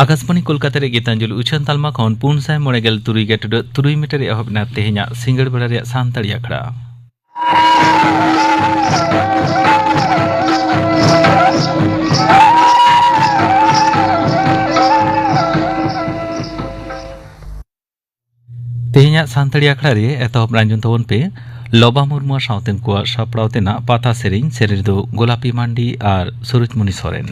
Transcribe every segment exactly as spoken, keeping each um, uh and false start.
ᱟᱠᱟᱥᱵᱟᱬᱤ ᱠᱳᱞᱠᱟᱛᱟ ᱨᱮ ᱜᱤᱛᱟᱧᱡᱚᱞᱤ ᱩᱪᱷᱟᱹᱱ ᱛᱟᱞᱢᱟ ᱠᱷᱚᱱ ᱯᱩᱱ ᱥᱟᱭ ᱢᱚᱬᱮ ᱜᱮᱞ ᱛᱩᱨᱩᱭ ᱜᱮᱴ ᱛᱩᱨᱩᱭ ᱢᱤᱴᱟᱨ ᱮ ᱮᱦᱚᱵ ᱮᱱᱟ ᱛᱮᱦᱮᱧᱟᱜ ᱥᱤᱸᱜᱟᱹᱲ ᱵᱮᱲᱟ ᱨᱮᱭᱟᱜ ᱥᱟᱱᱛᱟᱲᱤ ᱟᱠᱷᱲᱟ᱾ ᱛᱮᱦᱮᱧᱟᱜ ᱥᱟᱱᱛᱟᱲᱤ ᱟᱠᱷᱲᱟ ᱨᱮ ᱮᱛᱚᱦᱚᱵ ᱨᱮ ᱟᱸᱡᱚᱢ ᱛᱟᱵᱚᱱ ᱯᱮ ᱞᱚᱵᱟ ᱢᱩᱨᱢᱩ ᱥᱟᱶᱛᱮᱱ ᱠᱚᱣᱟᱜ ᱥᱟᱯᱲᱟᱣ ᱛᱮᱱᱟᱜ ᱯᱟᱛᱟ ᱥᱮᱨᱮᱧ᱾ ᱥᱮᱨᱮᱧ ᱨᱮᱫᱚ ᱜᱳᱞᱟᱯᱤ ᱢᱟᱱᱰᱤ ᱟᱨ ᱥᱩᱨᱩᱡᱽᱢᱩᱱᱤ ᱥᱚᱨᱮᱱ᱾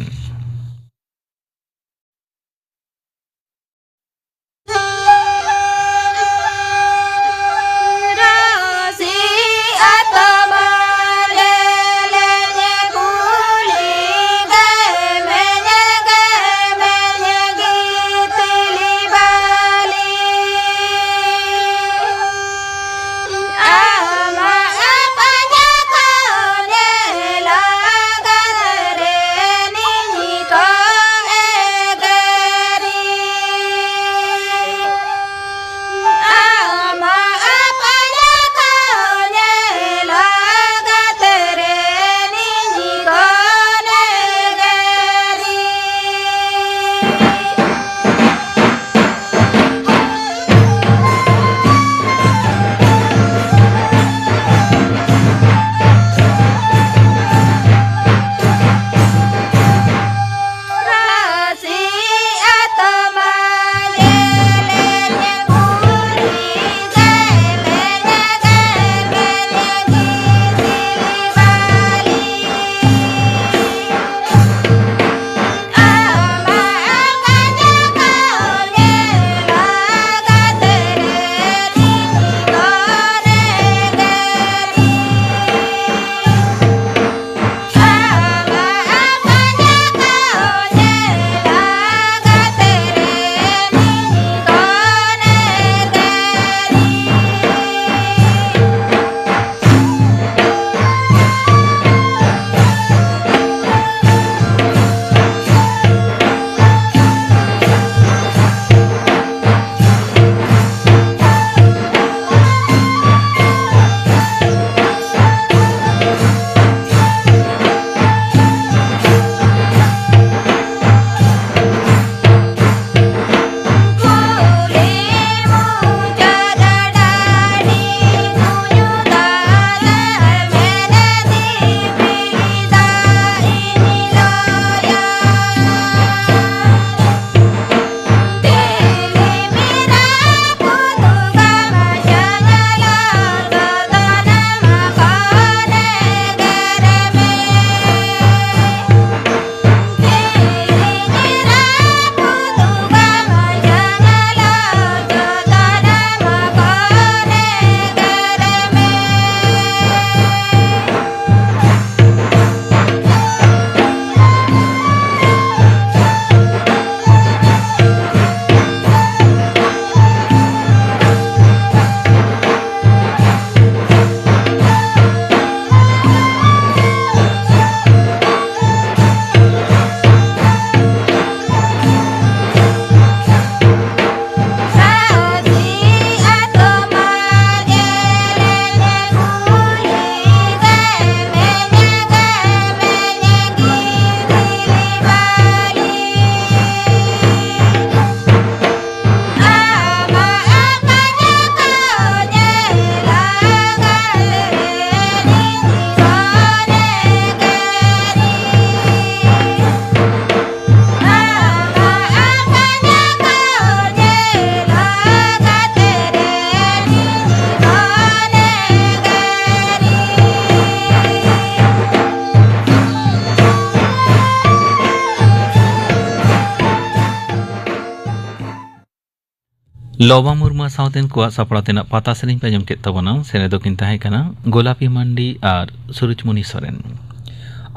ᱞᱚᱵᱟ ᱢᱩᱨᱢᱩ ᱥᱟᱶᱛᱮᱱ ᱠᱚᱣᱟᱜ ᱥᱟᱯᱲᱟᱣ ᱛᱮᱱᱟᱜ ᱯᱟᱛᱟ ᱥᱮᱨᱮᱧ ᱯᱮ ᱟᱸᱡᱚᱢ ᱠᱮᱫ ᱛᱟᱵᱚᱱᱟ᱾ ᱥᱮᱨᱮᱧ ᱫᱚᱠᱤᱱ ᱛᱟᱦᱮᱸ ᱠᱟᱱᱟ ᱜᱳᱞᱟᱯᱤ ᱢᱟᱱᱰᱤ ᱟᱨ ᱥᱩᱨᱩᱡᱽᱢᱩᱱᱤ ᱥᱚᱨᱮᱱ᱾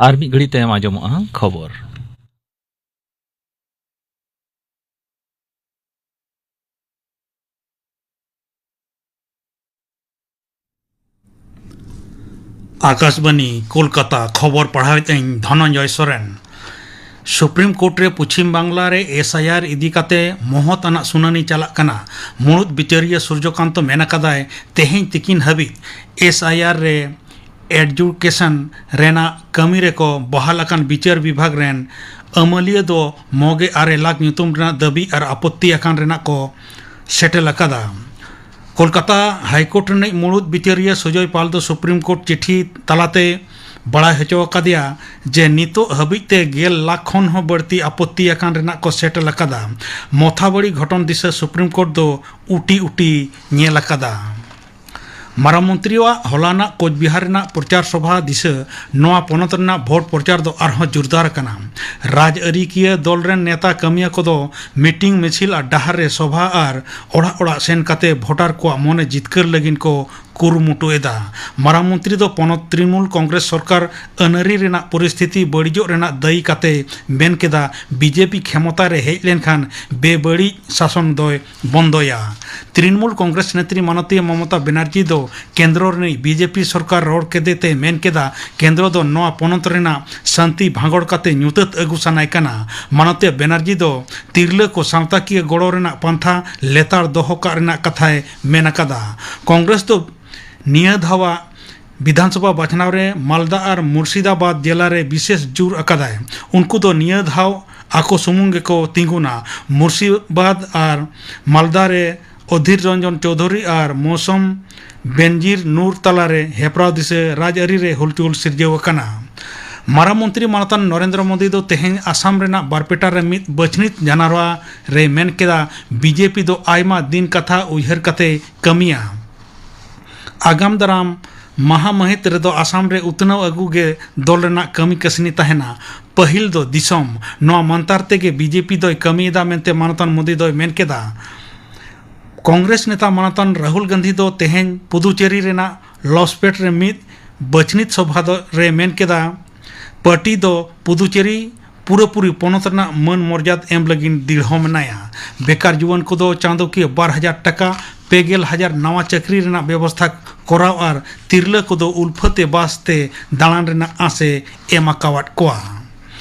ᱟᱨ ᱢᱤᱫ ᱜᱷᱟᱹᱲᱤᱡ ᱛᱟᱭᱚᱢ ᱟᱸᱡᱚᱢᱚᱜᱼᱟ ᱠᱷᱚᱵᱚᱨ᱾ ᱟᱠᱟᱥᱵᱟᱱᱤ, ᱠᱳᱞᱠᱟᱛᱟ, ᱠᱷᱚᱵᱚᱨ ᱯᱟᱲᱦᱟᱣᱮᱫ ᱟᱹᱧ ᱫᱷᱚᱱᱚᱱᱡᱚᱭ ᱥᱚᱨᱮᱱ᱾ ᱥᱩᱯᱨᱤᱢ ᱠᱳᱨᱴ ᱨᱮ ᱯᱚᱪᱷᱤᱢ ᱵᱟᱝᱞᱟ ᱨᱮ ᱮᱥ ᱟᱭ ᱟᱨ ᱤᱫᱤ ᱠᱟᱛᱮ ᱢᱚᱦᱚᱛ ᱟᱱᱟᱜ ᱥᱩᱱᱟᱹᱱᱤ ᱪᱟᱞᱟᱜ ᱠᱟᱱᱟ᱾ ᱢᱩᱬᱩᱫ ᱵᱤᱪᱟᱹᱨᱤᱭᱟᱹ ᱥᱩᱨᱡᱚᱠᱟᱱᱛᱚ ᱢᱮᱱ ᱟᱠᱟᱫᱟᱭ, ᱛᱮᱦᱮᱧ ᱛᱤᱠᱤᱱ ᱦᱟᱹᱵᱤᱡ ᱮᱥ ᱟᱭ ᱟᱨ ᱨᱮ adjudication ᱨᱮᱱᱟᱜ ᱠᱟᱹᱢᱤ ᱨᱮᱠᱚ ᱵᱚᱦᱟᱞ ᱟᱠᱟᱱ ᱵᱤᱪᱟᱹᱨ ᱵᱤᱵᱷᱟᱜᱽ ᱨᱮᱱ ᱟᱹᱢᱟᱹᱞᱤᱭᱟᱹ ᱫᱚ ᱢᱚᱜᱮ ᱟᱨᱮ ᱞᱟᱠᱷ ᱧᱩᱛᱩᱢ ᱨᱮᱱᱟᱜ ᱫᱟᱹᱵᱤ ᱟᱨ ᱟᱯᱚᱛᱛᱤ ᱟᱠᱟᱱ ᱨᱮᱱᱟᱜ ᱠᱚ ᱥᱮᱴᱮᱨ ᱟᱠᱟᱫᱟ᱾ ᱠᱳᱞᱠᱟᱛᱟ ᱦᱟᱭᱠᱳᱨᱴ ᱨᱤᱱᱤᱡ ᱢᱩᱬᱩᱫ ᱵᱤᱪᱟᱹᱨᱤᱭᱟᱹ ᱥᱩᱡᱚᱭ ᱯᱟᱞ ᱫᱚ ᱥᱩᱯᱨᱤᱢ ᱠᱳᱨᱴ ᱪᱤᱴᱷᱤ ᱛᱟᱞᱟᱛᱮ ᱵᱟᱲᱟᱭ ᱦᱚᱪᱚ ᱟᱠᱟᱫᱮᱭᱟ ᱡᱮ ᱱᱤᱛᱚᱜ ᱦᱟᱹᱵᱤᱡ ᱛᱮ ᱜᱮᱞ ᱞᱟᱠᱷ ᱠᱷᱚᱱ ᱦᱚᱸ ᱵᱟᱹᱲᱛᱤ ᱟᱯᱚᱛᱛᱤ ᱟᱠᱟᱱ ᱨᱮᱱᱟᱜ ᱠᱚ ᱥᱮᱴᱮᱨ ᱟᱠᱟᱫᱟ᱾ ᱢᱚᱛᱷᱟᱵᱟᱲᱤ ᱜᱷᱚᱴᱚᱱ ᱫᱤᱥᱟᱹ ᱥᱩᱯᱨᱤᱢ ᱠᱳᱨᱴ ᱫᱚ ᱩᱴᱤ ᱩᱴᱤ ᱧᱮᱞ ᱟᱠᱟᱫᱟ᱾ ᱢᱟᱨᱟᱝ ᱢᱚᱱᱛᱨᱤᱣᱟᱜ ᱦᱚᱞᱟᱱᱟᱜ ᱠᱳᱪᱵᱤᱦᱟᱨ ᱨᱮᱱᱟᱜ ᱯᱨᱚᱪᱟᱨ ᱥᱚᱵᱷᱟ ᱫᱤᱥᱟᱹ ᱱᱚᱣᱟ ᱯᱚᱱᱚᱛ ᱨᱮᱱᱟᱜ ᱵᱷᱳᱴ ᱯᱨᱚᱪᱟᱨ ᱫᱚ ᱟᱨᱦᱚᱸ ᱡᱳᱨᱫᱟᱨ ᱟᱠᱟᱱᱟ᱾ ᱨᱟᱡᱽᱟᱹᱨᱤᱠᱤᱭᱟᱹ ᱫᱚᱞ ᱨᱮᱱ ᱱᱮᱛᱟ ᱠᱟᱹᱢᱤᱭᱟᱹ ᱠᱚᱫᱚ ᱢᱤᱴᱤᱝ, ᱢᱤᱪᱷᱤᱞ ᱟᱨ ᱰᱟᱦᱟᱨ ᱨᱮ ᱥᱚᱵᱷᱟ ᱟᱨ ᱚᱲᱟᱜ ᱚᱲᱟᱜ ᱥᱮᱱ ᱠᱟᱛᱮ ᱵᱷᱳᱴᱟᱨ ᱠᱚᱣᱟᱜ ᱢᱚᱱᱮ ᱡᱤᱛᱠᱟᱹᱨ ᱞᱟᱹᱜᱤᱫ ᱠᱚ ᱠᱩᱨᱩᱢᱩᱴᱩ ᱮᱫᱟ᱾ ᱢᱟᱨᱟᱝ ᱢᱚᱱᱛᱨᱤ ᱫᱚ ᱯᱚᱱᱚᱛ ᱛᱨᱤᱱᱢᱩᱞ ᱠᱚᱝᱜᱨᱮᱥ ᱥᱚᱨᱠᱟᱨ ᱟᱹᱱᱟᱹᱨᱤ ᱨᱮᱱᱟᱜ ᱯᱚᱨᱤᱥᱛᱷᱤᱛᱤ ᱵᱟᱹᱲᱤᱡᱚᱜ ᱨᱮᱱᱟᱜ ᱫᱟᱹᱭᱤ ᱠᱟᱛᱮ ᱢᱮᱱ ᱠᱮᱫᱟ, ᱵᱤᱡᱮᱯᱤ ᱠᱷᱮᱢᱚᱛᱟ ᱨᱮ ᱦᱮᱡ ᱞᱮᱱᱠᱷᱟᱱ ᱵᱮᱵᱟᱹᱲᱤᱡ ᱥᱟᱥᱚᱱ ᱫᱚᱭ ᱵᱚᱱᱫᱚᱭᱟ᱾ ᱛᱨᱤᱱᱢᱩᱞ ᱠᱚᱝᱜᱨᱮᱥ ᱱᱮᱛᱨᱤ ᱢᱟᱱᱚᱛᱤᱭᱟᱹ ᱢᱚᱢᱚᱛᱟ ᱵᱮᱱᱟᱨᱡᱤ ᱫᱚ ᱠᱮᱱᱫᱨᱚ ᱨᱤᱱᱤᱡ ᱵᱤᱡᱮᱯᱤ ᱥᱚᱨᱠᱟᱨ ᱨᱚᱲ ᱠᱮᱫᱮ ᱛᱮ ᱢᱮᱱ ᱠᱮᱫᱟ, ᱠᱮᱱᱫᱨᱚ ᱫᱚ ᱱᱚᱣᱟ ᱯᱚᱱᱚᱛ ᱨᱮᱱᱟᱜ ᱥᱟᱱᱛᱤ ᱵᱷᱟᱸᱜᱚᱲ ᱠᱟᱛᱮ ᱧᱩᱛᱟᱹᱛ ᱟᱹᱜᱩ ᱥᱟᱱᱟᱭ ᱠᱟᱱᱟ᱾ ᱢᱟᱱᱚᱛᱤᱭᱟᱹ ᱵᱮᱱᱟᱨᱡᱤ ᱫᱚ ᱛᱤᱨᱞᱟᱹ ᱠᱚ ᱥᱟᱶᱛᱟᱠᱤᱭᱟᱹ ᱜᱚᱲᱚ ᱨᱮᱱᱟᱜ ᱯᱟᱱᱛᱷᱟ ᱞᱮᱛᱟᱲ ᱫᱚᱦᱚ ᱠᱟᱜ ᱨᱮᱱᱟᱜ ᱠᱟᱛᱷᱟᱭ ᱢᱮᱱ ᱟᱠᱟᱫᱟ᱾ ᱠᱚᱝᱜᱨᱮᱥ ᱫᱚ ᱱᱤᱭᱟᱹ ᱫᱷᱟᱣᱟᱜ ᱵᱤᱫᱷᱟᱱᱥᱚᱵᱷᱟ ᱵᱟᱪᱷᱱᱟᱣ ᱨᱮ ᱢᱟᱞᱫᱟ ᱟᱨ ᱢᱩᱨᱥᱤᱫᱟᱵᱟᱫᱽ ᱡᱮᱞᱟ ᱨᱮ ᱵᱤᱥᱮᱥ ᱡᱳᱨ ᱟᱠᱟᱫᱟᱭ᱾ ᱩᱱᱠᱩ ᱫᱚ ᱱᱤᱭᱟᱹ ᱫᱷᱟᱣ ᱟᱠᱚ ᱥᱩᱢᱩᱝ ᱜᱮᱠᱚ ᱛᱤᱸᱜᱩᱱᱟ᱾ ᱢᱩᱨᱥᱤᱫᱟᱵᱟᱫᱽ ᱟᱨ ᱢᱟᱞᱫᱟ ᱨᱮ ᱚᱫᱷᱤᱨ ᱨᱚᱧᱡᱚᱱ ᱪᱳᱣᱫᱷᱩᱨᱤ ᱟᱨ ᱢᱳᱥᱚᱢ ᱵᱮᱱᱡᱤᱨ ᱱᱩᱨ ᱛᱟᱞᱟᱨᱮ ᱦᱮᱯᱨᱟᱣ ᱫᱤᱥᱟᱹ ᱨᱟᱡᱽᱟᱹᱨᱤ ᱨᱮ ᱦᱩᱞᱪᱩᱞ ᱥᱤᱨᱡᱟᱹᱣ ᱟᱠᱟᱱᱟ᱾ ᱢᱟᱨᱟᱝ ᱢᱚᱱᱛᱨᱤ ᱢᱟᱱᱚᱛᱟᱱ ᱱᱚᱨᱮᱱᱫᱨᱚ ᱢᱳᱫᱤ ᱫᱚ ᱛᱮᱦᱮᱧ ᱟᱥᱟᱢ ᱨᱮᱱᱟᱜ ᱵᱟᱨᱯᱮᱴᱟ ᱨᱮ ᱢᱤᱫ ᱵᱟᱹᱪᱷᱱᱤᱛ ᱡᱟᱱᱟᱨᱣᱟ ᱨᱮ ᱢᱮᱱ ᱠᱮᱫᱟ, ᱵᱤᱡᱮᱯᱤ ᱫᱚ ᱟᱭᱢᱟ ᱫᱤᱱ ᱠᱟᱛᱷᱟ ᱩᱭᱦᱟᱹᱨ ᱠᱟᱛᱮ ᱠᱟᱹᱢᱤᱭᱟ᱾ ᱟᱜᱟᱢ ᱫᱟᱨᱟᱢ ᱢᱟᱦᱟ ᱢᱟᱹᱦᱤᱛ ᱨᱮᱫᱚ ᱟᱥᱟᱢ ᱨᱮ ᱩᱛᱱᱟᱹᱣ ᱟᱹᱜᱩ ᱜᱮ ᱫᱚᱞ ᱨᱮᱱᱟᱜ ᱠᱟᱹᱢᱤ ᱠᱟᱹᱥᱱᱤ ᱛᱟᱦᱮᱱᱟ᱾ ᱯᱟᱹᱦᱤᱞ ᱫᱚ ᱫᱤᱥᱚᱢ, ᱱᱚᱣᱟ ᱢᱟᱱᱛᱟᱨ ᱛᱮᱜᱮ ᱵᱤᱡᱮᱯᱤ ᱫᱚᱭ ᱠᱟᱹᱢᱤᱭᱮᱫᱟ ᱢᱮᱱᱛᱮ ᱢᱟᱱᱚᱛᱟᱱ ᱢᱳᱫᱤ ᱫᱚᱭ ᱢᱮᱱ ᱠᱮᱫᱟ᱾ ᱠᱚᱝᱜᱨᱮᱥ ᱱᱮᱛᱟ ᱢᱟᱱᱚᱛᱟᱱ ᱨᱟᱦᱩᱞ ᱜᱟᱱᱫᱷᱤ ᱫᱚ ᱛᱮᱦᱮᱧ ᱯᱩᱫᱩᱪᱮᱨᱤ ᱨᱮᱱᱟᱜ ᱞᱚᱥᱯᱮᱴ ᱨᱮ ᱢᱤᱫ ᱵᱟᱹᱪᱷᱱᱤᱛ ᱥᱚᱵᱷᱟ ᱫᱚ ᱨᱮ ᱢᱮᱱ ᱠᱮᱫᱟ, ᱯᱟᱨᱴᱤ ᱫᱚ ᱯᱩᱫᱩᱪᱮᱨᱤ ᱯᱩᱨᱟᱹᱯᱩᱨᱤ ᱯᱚᱱᱚᱛ ᱨᱮᱱᱟᱜ ᱢᱟᱹᱱ ᱢᱚᱨᱡᱟᱫ ᱮᱢ ᱞᱟᱹᱜᱤᱫ ᱫᱤᱲᱦᱚ ᱢᱮᱱᱟᱭᱟ᱾ ᱵᱮᱠᱟᱨ ᱡᱩᱣᱟᱹᱱ ᱠᱚᱫᱚ ᱪᱟᱸᱫᱚᱠᱤᱭᱟᱹ ᱵᱟᱨ ᱦᱟᱡᱟᱨ ᱴᱟᱠᱟ, ᱯᱮ ᱜᱮᱞ ᱦᱟᱡᱟᱨ ᱱᱟᱣᱟ ᱪᱟᱹᱠᱨᱤ ᱨᱮᱱᱟᱜ ᱵᱮᱵᱚᱥᱛᱷᱟ ᱠᱚᱨᱟᱣ ᱟᱨ ᱛᱤᱨᱞᱟᱹ ᱠᱚᱫᱚ ᱩᱞᱯᱷᱟᱹ ᱛᱮ ᱵᱟᱥ ᱛᱮ ᱫᱟᱬᱟᱱ ᱨᱮᱱᱟᱜ ᱟᱸᱥ ᱮ ᱮᱢ ᱟᱠᱟᱣᱟᱫ ᱠᱚᱣᱟ᱾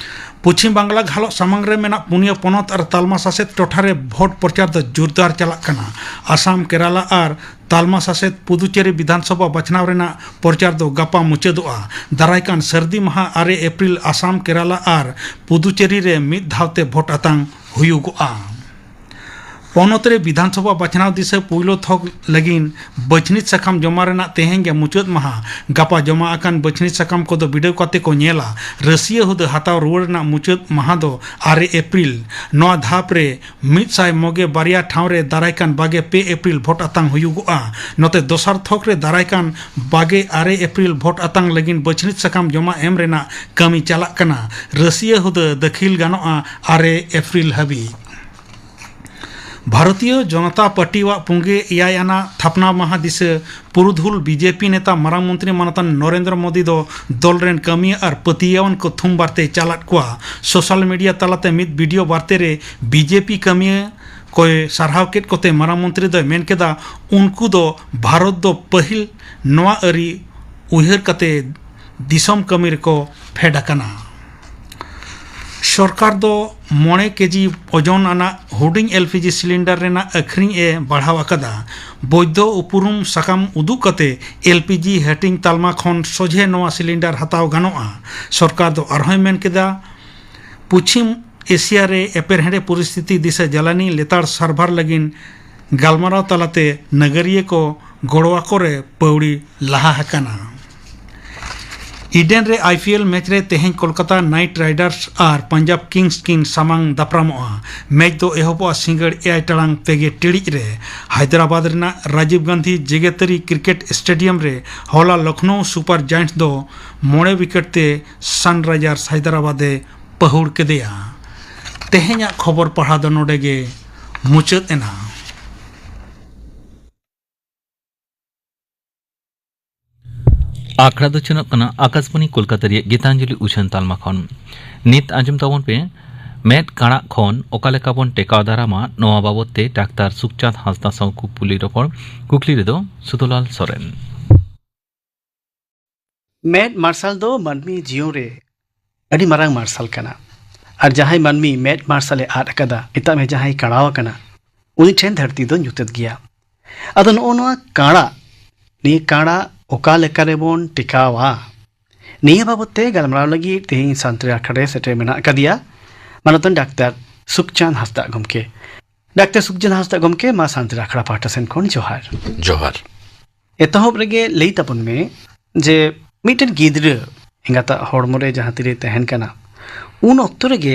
ᱯᱚᱪᱷᱤᱢ ᱵᱟᱝᱞᱟ ᱜᱷᱟᱞᱚᱜ ᱥᱟᱢᱟᱝ ᱨᱮ ᱢᱮᱱᱟᱜ ᱯᱩᱱᱭᱟᱹ ᱯᱚᱱᱚᱛ ᱟᱨ ᱛᱟᱞᱢᱟ ᱥᱟᱥᱮᱛ ᱴᱚᱴᱷᱟ ᱨᱮ ᱵᱷᱳᱴ ᱯᱨᱚᱪᱟᱨ ᱫᱚ ᱡᱳᱨᱫᱟᱨ ᱪᱟᱞᱟᱜ ᱠᱟᱱᱟ᱾ ᱟᱥᱟᱢ, ᱠᱮᱨᱟᱞᱟ ᱟᱨ ᱛᱟᱞᱢᱟ ᱥᱟᱥᱮᱛ ᱯᱩᱫᱩᱪᱮᱨᱤ ᱵᱤᱫᱷᱟᱱ ᱥᱚᱵᱷᱟ ᱵᱟᱪᱷᱱᱟᱣ ᱨᱮᱱᱟᱜ ᱯᱨᱚᱪᱟᱨ ᱫᱚ ᱜᱟᱯᱟ ᱢᱩᱪᱟᱹᱫᱚᱜᱼᱟ᱾ ᱫᱟᱨᱟᱭ ᱠᱟᱱ ᱥᱟᱹᱨᱫᱤ ᱢᱟᱦᱟ ᱟᱨᱮ ᱮᱯᱨᱤᱞ ᱟᱥᱟᱢ, ᱠᱮᱨᱟᱞᱟ ᱟᱨ ᱯᱩᱫᱩᱪᱮᱨᱤ ᱨᱮ ᱢᱤᱫ ᱫᱷᱟᱣ ᱛᱮ ᱵᱷᱳᱴ ᱟᱛᱟᱝ ᱦᱩᱭᱩᱜᱚᱜᱼᱟ᱾ ᱯᱚᱱᱚᱛ ᱨᱮ ᱵᱤᱫᱷᱟᱱ ᱥᱚᱵᱷᱟ ᱵᱟᱪᱷᱱᱟᱣ ᱫᱤᱥᱟᱹ ᱯᱩᱭᱞᱩ ᱛᱷᱚᱠ ᱞᱟᱹᱜᱤᱫ ᱵᱟᱹᱪᱷᱱᱤᱛ ᱥᱟᱠᱟᱢ ᱡᱚᱢᱟ ᱨᱮᱱᱟᱜ ᱛᱮᱦᱮᱧ ᱜᱮ ᱢᱩᱪᱟᱹᱫ ᱢᱟᱦᱟ᱾ ᱜᱟᱯᱟ ᱡᱚᱢᱟ ᱟᱠᱟᱱ ᱵᱟᱹᱪᱷᱱᱤᱛ ᱥᱟᱠᱟᱢ ᱠᱚᱫᱚ ᱵᱤᱰᱟᱹᱣ ᱠᱟᱛᱮ ᱠᱚ ᱧᱮᱞᱟ᱾ ᱨᱟᱹᱥᱤᱭᱟᱹ ᱦᱩᱫᱟᱹ ᱦᱟᱛᱟᱣ ᱨᱩᱣᱟᱹᱲ ᱨᱮᱱᱟᱜ ᱢᱩᱪᱟᱹᱫ ᱢᱟᱦᱟ ᱫᱚ ᱟᱨᱮ ᱮᱯᱨᱤᱞ᱾ ᱱᱚᱣᱟ ᱫᱷᱟᱯ ᱨᱮ ᱢᱤᱫ ᱥᱟᱭ ᱢᱚᱜᱮ ᱵᱟᱨᱭᱟ ᱴᱷᱟᱶ ᱨᱮ ᱫᱟᱨᱟᱭ ᱠᱟᱱ ᱵᱟᱜᱮ ᱯᱮ ᱮᱯᱨᱤᱞ ᱵᱷᱳᱴ ᱟᱛᱟᱝ ᱦᱩᱭᱩᱜᱚᱜᱼᱟ᱾ ᱱᱚᱛᱮ ᱫᱚᱥᱟᱨ ᱛᱷᱚᱠ ᱨᱮ ᱫᱟᱨᱟᱭ ᱠᱟᱱ ᱵᱟᱜᱮ ᱟᱨᱮ ᱮᱯᱨᱤᱞ ᱵᱷᱳᱴ ᱟᱛᱟᱝ ᱞᱟᱹᱜᱤᱫ ᱵᱟᱹᱪᱷᱱᱤᱛ ᱥᱟᱠᱟᱢ ᱡᱚᱢᱟ ᱮᱢ ᱨᱮᱱᱟᱜ ᱠᱟᱹᱢᱤ ᱪᱟᱞᱟᱜ ᱠᱟᱱᱟ᱾ ᱨᱟᱹᱥᱤᱭᱟᱹ ᱦᱩᱫᱟᱹ ᱫᱟᱹᱠᱷᱤᱞ ᱜᱟᱱᱚᱜᱼᱟ ᱟᱨᱮ ᱮᱯᱨᱤᱞ ᱦᱟᱹᱵᱤᱡ᱾ ᱵᱷᱟᱨᱚᱛᱤᱭᱚ ᱡᱚᱱᱚᱛᱟ ᱯᱟᱨᱴᱤᱣᱟᱜ ᱯᱩᱸᱜᱮ ᱮᱭᱟᱭ ᱟᱱᱟᱜ ᱛᱷᱟᱯᱱᱟ ᱢᱟᱦᱟ ᱫᱤᱥᱟᱹ ᱯᱩᱨᱩᱫᱷᱩᱞ ᱵᱤᱡᱮᱯᱤ ᱱᱮᱛᱟ ᱢᱟᱨᱟᱝ ᱢᱚᱱᱛᱨᱤ ᱢᱟᱱᱚᱛᱟᱱ ᱱᱚᱨᱮᱱᱫᱨᱚ ᱢᱳᱫᱤ ᱫᱚ ᱫᱚᱞ ᱨᱮᱱ ᱠᱟᱹᱢᱤᱭᱟᱹ ᱟᱨ ᱯᱟᱹᱛᱭᱟᱹᱣᱟᱱ ᱠᱚ ᱛᱷᱩᱢ ᱵᱟᱨᱛᱮᱭ ᱪᱟᱞᱟᱫ ᱠᱚᱣᱟ᱾ ᱥᱳᱥᱟᱞ ᱢᱤᱰᱤᱭᱟ ᱛᱟᱞᱟᱛᱮ ᱢᱤᱫ ᱵᱷᱤᱰᱤᱭᱳ ᱵᱟᱨᱛᱮ ᱨᱮ ᱵᱤᱡᱮᱯᱤ ᱠᱟᱹᱢᱤᱭᱟᱹ ᱠᱚᱭ ᱥᱟᱨᱦᱟᱣ ᱠᱮᱫ ᱠᱚᱛᱮ ᱢᱟᱨᱟᱝ ᱢᱚᱱᱛᱨᱤ ᱫᱚᱭ ᱢᱮᱱ ᱠᱮᱫᱟ, ᱩᱱᱠᱩ ᱫᱚ ᱵᱷᱟᱨᱚᱛ ᱫᱚ ᱯᱟᱹᱦᱤᱞ ᱱᱚᱣᱟ ᱟᱹᱨᱤ ᱩᱭᱦᱟᱹᱨ ᱠᱟᱛᱮ ᱫᱤᱥᱚᱢ ᱠᱟᱹᱢᱤ ᱨᱮᱠᱚ ᱯᱷᱮᱰ ᱟᱠᱟᱱᱟ᱾ ᱥᱚᱨᱠᱟᱨ ᱫᱚ ᱢᱚᱬᱮ ᱠᱮᱡᱤ ᱳᱡᱚᱱ ᱟᱱᱟᱜ ᱦᱩᱰᱤᱧ ᱮᱞ ᱯᱤ ᱡᱤ ᱥᱤᱞᱤᱱᱰᱟᱨ ᱨᱮᱱᱟᱜ ᱟᱹᱠᱷᱨᱤᱧ ᱮ ᱵᱟᱲᱦᱟᱣ ᱟᱠᱟᱫᱟ᱾ ᱵᱳᱭᱫᱷᱚ ᱩᱯᱨᱩᱢ ᱥᱟᱠᱟᱢ ᱩᱫᱩᱜ ᱠᱟᱛᱮ ᱮᱞ ᱯᱤ ᱡᱤ ᱦᱟᱹᱴᱤᱧ ᱛᱟᱞᱢᱟ ᱠᱷᱚᱱ ᱥᱚᱡᱷᱮ ᱱᱚᱣᱟ ᱥᱤᱞᱤᱱᱰᱟᱨ ᱦᱟᱛᱟᱣ ᱜᱟᱱᱚᱜᱼᱟ᱾ ᱥᱚᱨᱠᱟᱨ ᱫᱚ ᱟᱨᱦᱚᱸᱭ ᱢᱮᱱ ᱠᱮᱫᱟ, ᱯᱚᱪᱷᱤᱢ ᱮᱥᱤᱭᱟ ᱨᱮ ᱮᱯᱮᱨᱦᱮᱸᱰᱮ ᱯᱚᱨᱤᱥᱛᱷᱤᱛᱤ ᱫᱤᱥᱟᱹ ᱡᱟᱞᱟᱱᱤ ᱞᱮᱛᱟᱲ ᱥᱟᱨᱵᱷᱟᱨ ᱞᱟᱹᱜᱤᱫ ᱜᱟᱞᱢᱟᱨᱟᱣ ᱛᱟᱞᱟᱛᱮ ᱱᱟᱜᱟᱨᱤᱭᱟᱹ ᱠᱚ ᱜᱚᱲᱚ ᱟᱠᱚ ᱨᱮ ᱯᱟᱹᱣᱲᱤ ᱞᱟᱦᱟ ᱟᱠᱟᱱᱟ᱾ ᱤᱰᱮᱱ ᱨᱮ ᱟᱭ ᱯᱤ ᱮᱞ ᱢᱮᱪ ᱨᱮ ᱛᱮᱦᱮᱧ ᱠᱳᱞᱠᱟᱛᱟ ᱱᱟᱭᱤᱴ ᱨᱟᱭᱰᱟᱨᱥ ᱟᱨ ᱯᱟᱧᱡᱟᱵᱽ ᱠᱤᱝᱥ ᱠᱤᱱ ᱥᱟᱢᱟᱝ ᱫᱟᱯᱨᱟᱢᱚᱜᱼᱟ᱾ ᱢᱮᱪ ᱫᱚ ᱮᱦᱚᱵᱚᱜᱼᱟ ᱥᱤᱸᱜᱟᱹᱲ ᱮᱭᱟᱭ ᱴᱟᱲᱟᱝ ᱯᱮ ᱜᱮ ᱴᱤᱲᱤᱡ ᱨᱮ᱾ ᱦᱟᱭᱫᱨᱟᱵᱟᱫᱽ ᱨᱮᱱᱟᱜ ᱨᱟᱡᱤᱵᱽ ᱜᱟᱱᱫᱷᱤ ᱡᱮᱜᱮᱛᱟᱹᱨᱤ ᱠᱨᱤᱠᱮᱴ ᱥᱴᱮᱰᱤᱭᱟᱢ ᱨᱮ ᱦᱚᱞᱟ ᱞᱚᱠᱷᱱᱚᱣ ᱥᱩᱯᱟᱨ ᱡᱟᱭᱮᱱᱴᱥ ᱫᱚ ᱢᱚᱬᱮ ᱣᱤᱠᱮᱴ ᱛᱮ ᱥᱟᱱᱨᱟᱭᱡᱟᱨᱥ ᱦᱟᱭᱫᱨᱟᱵᱟᱫᱽ ᱮ ᱯᱟᱹᱦᱩᱲ ᱠᱮᱫᱮᱭᱟ᱾ ᱛᱮᱦᱮᱧᱟᱜ ᱠᱷᱚᱵᱚᱨ ᱯᱟᱲᱦᱟᱣ ᱫᱚ ᱱᱚᱰᱮ ᱜᱮ ᱢᱩᱪᱟᱹᱫ ᱮᱱᱟ᱾ ᱟᱠᱷᱲᱟ ᱫᱚ ᱪᱟᱞᱟᱜ ᱠᱟᱱᱟ ᱟᱠᱟᱥᱵᱟᱱᱤ ᱠᱳᱞᱠᱟᱛᱟ ᱨᱮᱭᱟᱜ ᱜᱤᱛᱟᱧᱡᱚᱞᱤ ᱩᱪᱷᱟᱹᱱ ᱛᱟᱞᱢᱟ ᱠᱷᱚᱱ᱾ ᱱᱤᱛ ᱟᱸᱡᱚᱢ ᱛᱟᱵᱚᱱ ᱯᱮ, ᱢᱮᱫ ᱠᱟᱬᱟᱜ ᱠᱷᱚᱱ ᱚᱠᱟ ᱞᱮᱠᱟ ᱵᱚᱱ ᱴᱮᱠᱟᱣ ᱫᱟᱨᱟᱢᱟ, ᱱᱚᱣᱟ ᱵᱟᱵᱚᱛ ᱛᱮ ᱰᱟᱠᱛᱟᱨ ᱥᱩᱠᱪᱟᱸᱫᱽ ᱦᱟᱸᱥᱫᱟ ᱥᱟᱶ ᱠᱩᱯᱩᱞᱤ ᱨᱚᱯᱚᱲ᱾ ᱠᱩᱠᱞᱤ ᱨᱮᱫᱚ ᱥᱩᱫᱷᱩᱞᱟᱞ ᱥᱚᱨᱮᱱ᱾ ᱢᱮᱫ ᱢᱟᱨᱥᱟᱞ ᱫᱚ ᱢᱟᱹᱱᱢᱤ ᱡᱤᱭᱚᱱ ᱨᱮ ᱟᱹᱰᱤ ᱢᱟᱨᱟᱝ ᱢᱟᱨᱥᱟᱞ ᱠᱟᱱᱟ᱾ ᱟᱨ ᱡᱟᱦᱟᱸᱭ ᱢᱟᱹᱱᱢᱤ ᱢᱮᱫ ᱢᱟᱨᱥᱟᱞᱮ ᱟᱫ ᱟᱠᱟᱫᱟ, ᱮᱴᱟᱜ ᱢᱮ ᱡᱟᱦᱟᱸᱭ ᱠᱟᱬᱟᱣ ᱟᱠᱟᱱᱟ, ᱩᱱᱤ ᱴᱷᱮᱱ ᱫᱷᱟᱹᱨᱛᱤ ᱫᱚ ᱧᱩᱛᱟᱹᱛ ᱜᱮᱭᱟ᱾ ᱟᱫᱚ ᱱᱚᱜᱼᱚ ᱱᱚᱣᱟ ᱠᱟᱬᱟ, ᱱᱤᱭᱟᱹ ᱠᱟᱬᱟ ᱚᱠᱟ ᱞᱮᱠᱟ ᱨᱮᱵᱚᱱ ᱴᱮᱠᱟᱣᱟ, ᱱᱤᱭᱟᱹ ᱵᱟᱵᱚᱛ ᱛᱮ ᱜᱟᱞᱢᱟᱨᱟᱣ ᱞᱟᱹᱜᱤᱫ ᱛᱮᱦᱮᱧ ᱥᱟᱱᱛᱟᱲᱤ ᱟᱠᱷᱲᱟ ᱨᱮ ᱥᱮᱴᱮᱨ ᱢᱮᱱᱟᱜ ᱟᱠᱟᱫᱮᱭᱟ ᱢᱟᱱᱚᱛᱟᱱ ᱰᱟᱠᱛᱟᱨ ᱥᱩᱠᱪᱟᱸᱫᱽ ᱦᱟᱸᱥᱫᱟ ᱜᱚᱢᱠᱮ᱾ ᱰᱟᱠᱛᱟᱨ ᱥᱩᱠᱪᱟᱸᱫᱽ ᱦᱟᱸᱥᱫᱟ ᱜᱚᱢᱠᱮ, ᱢᱟ ᱥᱟᱱᱛᱟᱲᱤ ᱟᱠᱷᱲᱟ ᱯᱟᱦᱴᱟ ᱥᱮᱱ ᱠᱷᱚᱱ ᱡᱚᱦᱟᱨ᱾ ᱡᱚᱦᱟᱨ᱾ ᱮᱛᱚᱦᱚᱵ ᱨᱮᱜᱮ ᱞᱟᱹᱭ ᱛᱟᱵᱚᱱ ᱢᱮ ᱡᱮ ᱢᱤᱫᱴᱮᱱ ᱜᱤᱫᱽᱨᱟᱹ ᱮᱸᱜᱟᱛᱟᱜ ᱦᱚᱲᱢᱚ ᱨᱮ ᱡᱟᱦᱟᱸ ᱛᱤᱨᱮ ᱛᱟᱦᱮᱱ ᱠᱟᱱᱟ, ᱩᱱ ᱚᱠᱛᱚ ᱨᱮᱜᱮ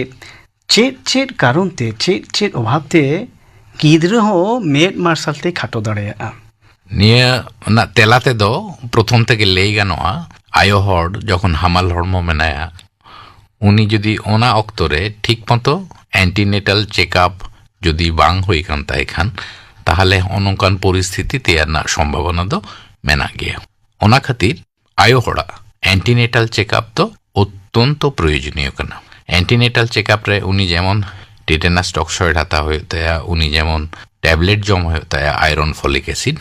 ᱪᱮᱫ ᱪᱮᱫ ᱠᱟᱨᱚᱱ ᱛᱮ, ᱪᱮᱫ ᱪᱮᱫ ᱚᱵᱷᱟᱵ ᱛᱮ ᱜᱤᱫᱽᱨᱟᱹ ᱦᱚᱸ ᱢᱮᱫ ᱢᱟᱨᱥᱟᱞ ᱛᱮ ᱠᱷᱟᱴᱚ ᱫᱟᱲᱮᱭᱟᱜᱼᱟ? ᱱᱤᱭᱟᱹ ᱨᱮᱱᱟᱜ ᱛᱮᱞᱟ ᱛᱮᱫᱚ ᱯᱨᱚᱛᱷᱚᱢ ᱛᱮᱜᱮ ᱞᱟᱹᱭ ᱜᱟᱱᱚᱜᱼᱟ, ᱟᱭᱳ ᱦᱚᱲ ᱡᱚᱠᱷᱚᱱ ᱦᱟᱢᱟᱞ ᱦᱚᱲᱢᱚ ᱢᱮᱱᱟᱭᱟ, ᱩᱱᱤ ᱡᱩᱫᱤ ᱚᱱᱟ ᱚᱠᱛᱚ ᱨᱮ ᱴᱷᱤᱠ ᱢᱚᱛᱚ antenatal checkup ᱡᱩᱫᱤ ᱵᱟᱝ ᱦᱩᱭ ᱠᱟᱱ ᱛᱟᱭ ᱠᱷᱟᱱ, ᱛᱟᱦᱚᱞᱮ ᱦᱚᱸᱜᱼᱚ ᱱᱚᱝᱠᱟᱱ ᱯᱚᱨᱤᱥᱛᱷᱤᱛᱤ ᱛᱮᱭᱟᱨ ᱨᱮᱱᱟᱜ ᱥᱚᱢᱵᱷᱟᱵᱚᱱᱟ ᱫᱚ ᱢᱮᱱᱟᱜ ᱜᱮᱭᱟ᱾ ᱚᱱᱟ ᱠᱷᱟᱹᱛᱤᱨ ᱟᱭᱳ ᱦᱚᱲᱟᱜ antenatal checkup ᱫᱚ ᱚᱛᱛᱚᱱᱛᱚ ᱯᱨᱚᱭᱳᱡᱚᱱᱤᱭᱚ ᱠᱟᱱᱟ᱾ Antenatal checkup ᱨᱮ ᱩᱱᱤ ᱡᱮᱢᱚᱱ tetanus toxoid ᱦᱟᱛᱟᱣ ᱦᱩᱭᱩᱜ ᱛᱟᱭᱟ, ᱩᱱᱤ ᱡᱮᱢᱚᱱ ᱴᱮᱵᱞᱮᱴ ᱡᱚᱢ ᱦᱩᱭᱩᱜ ᱛᱟᱭᱟ iron folic acid,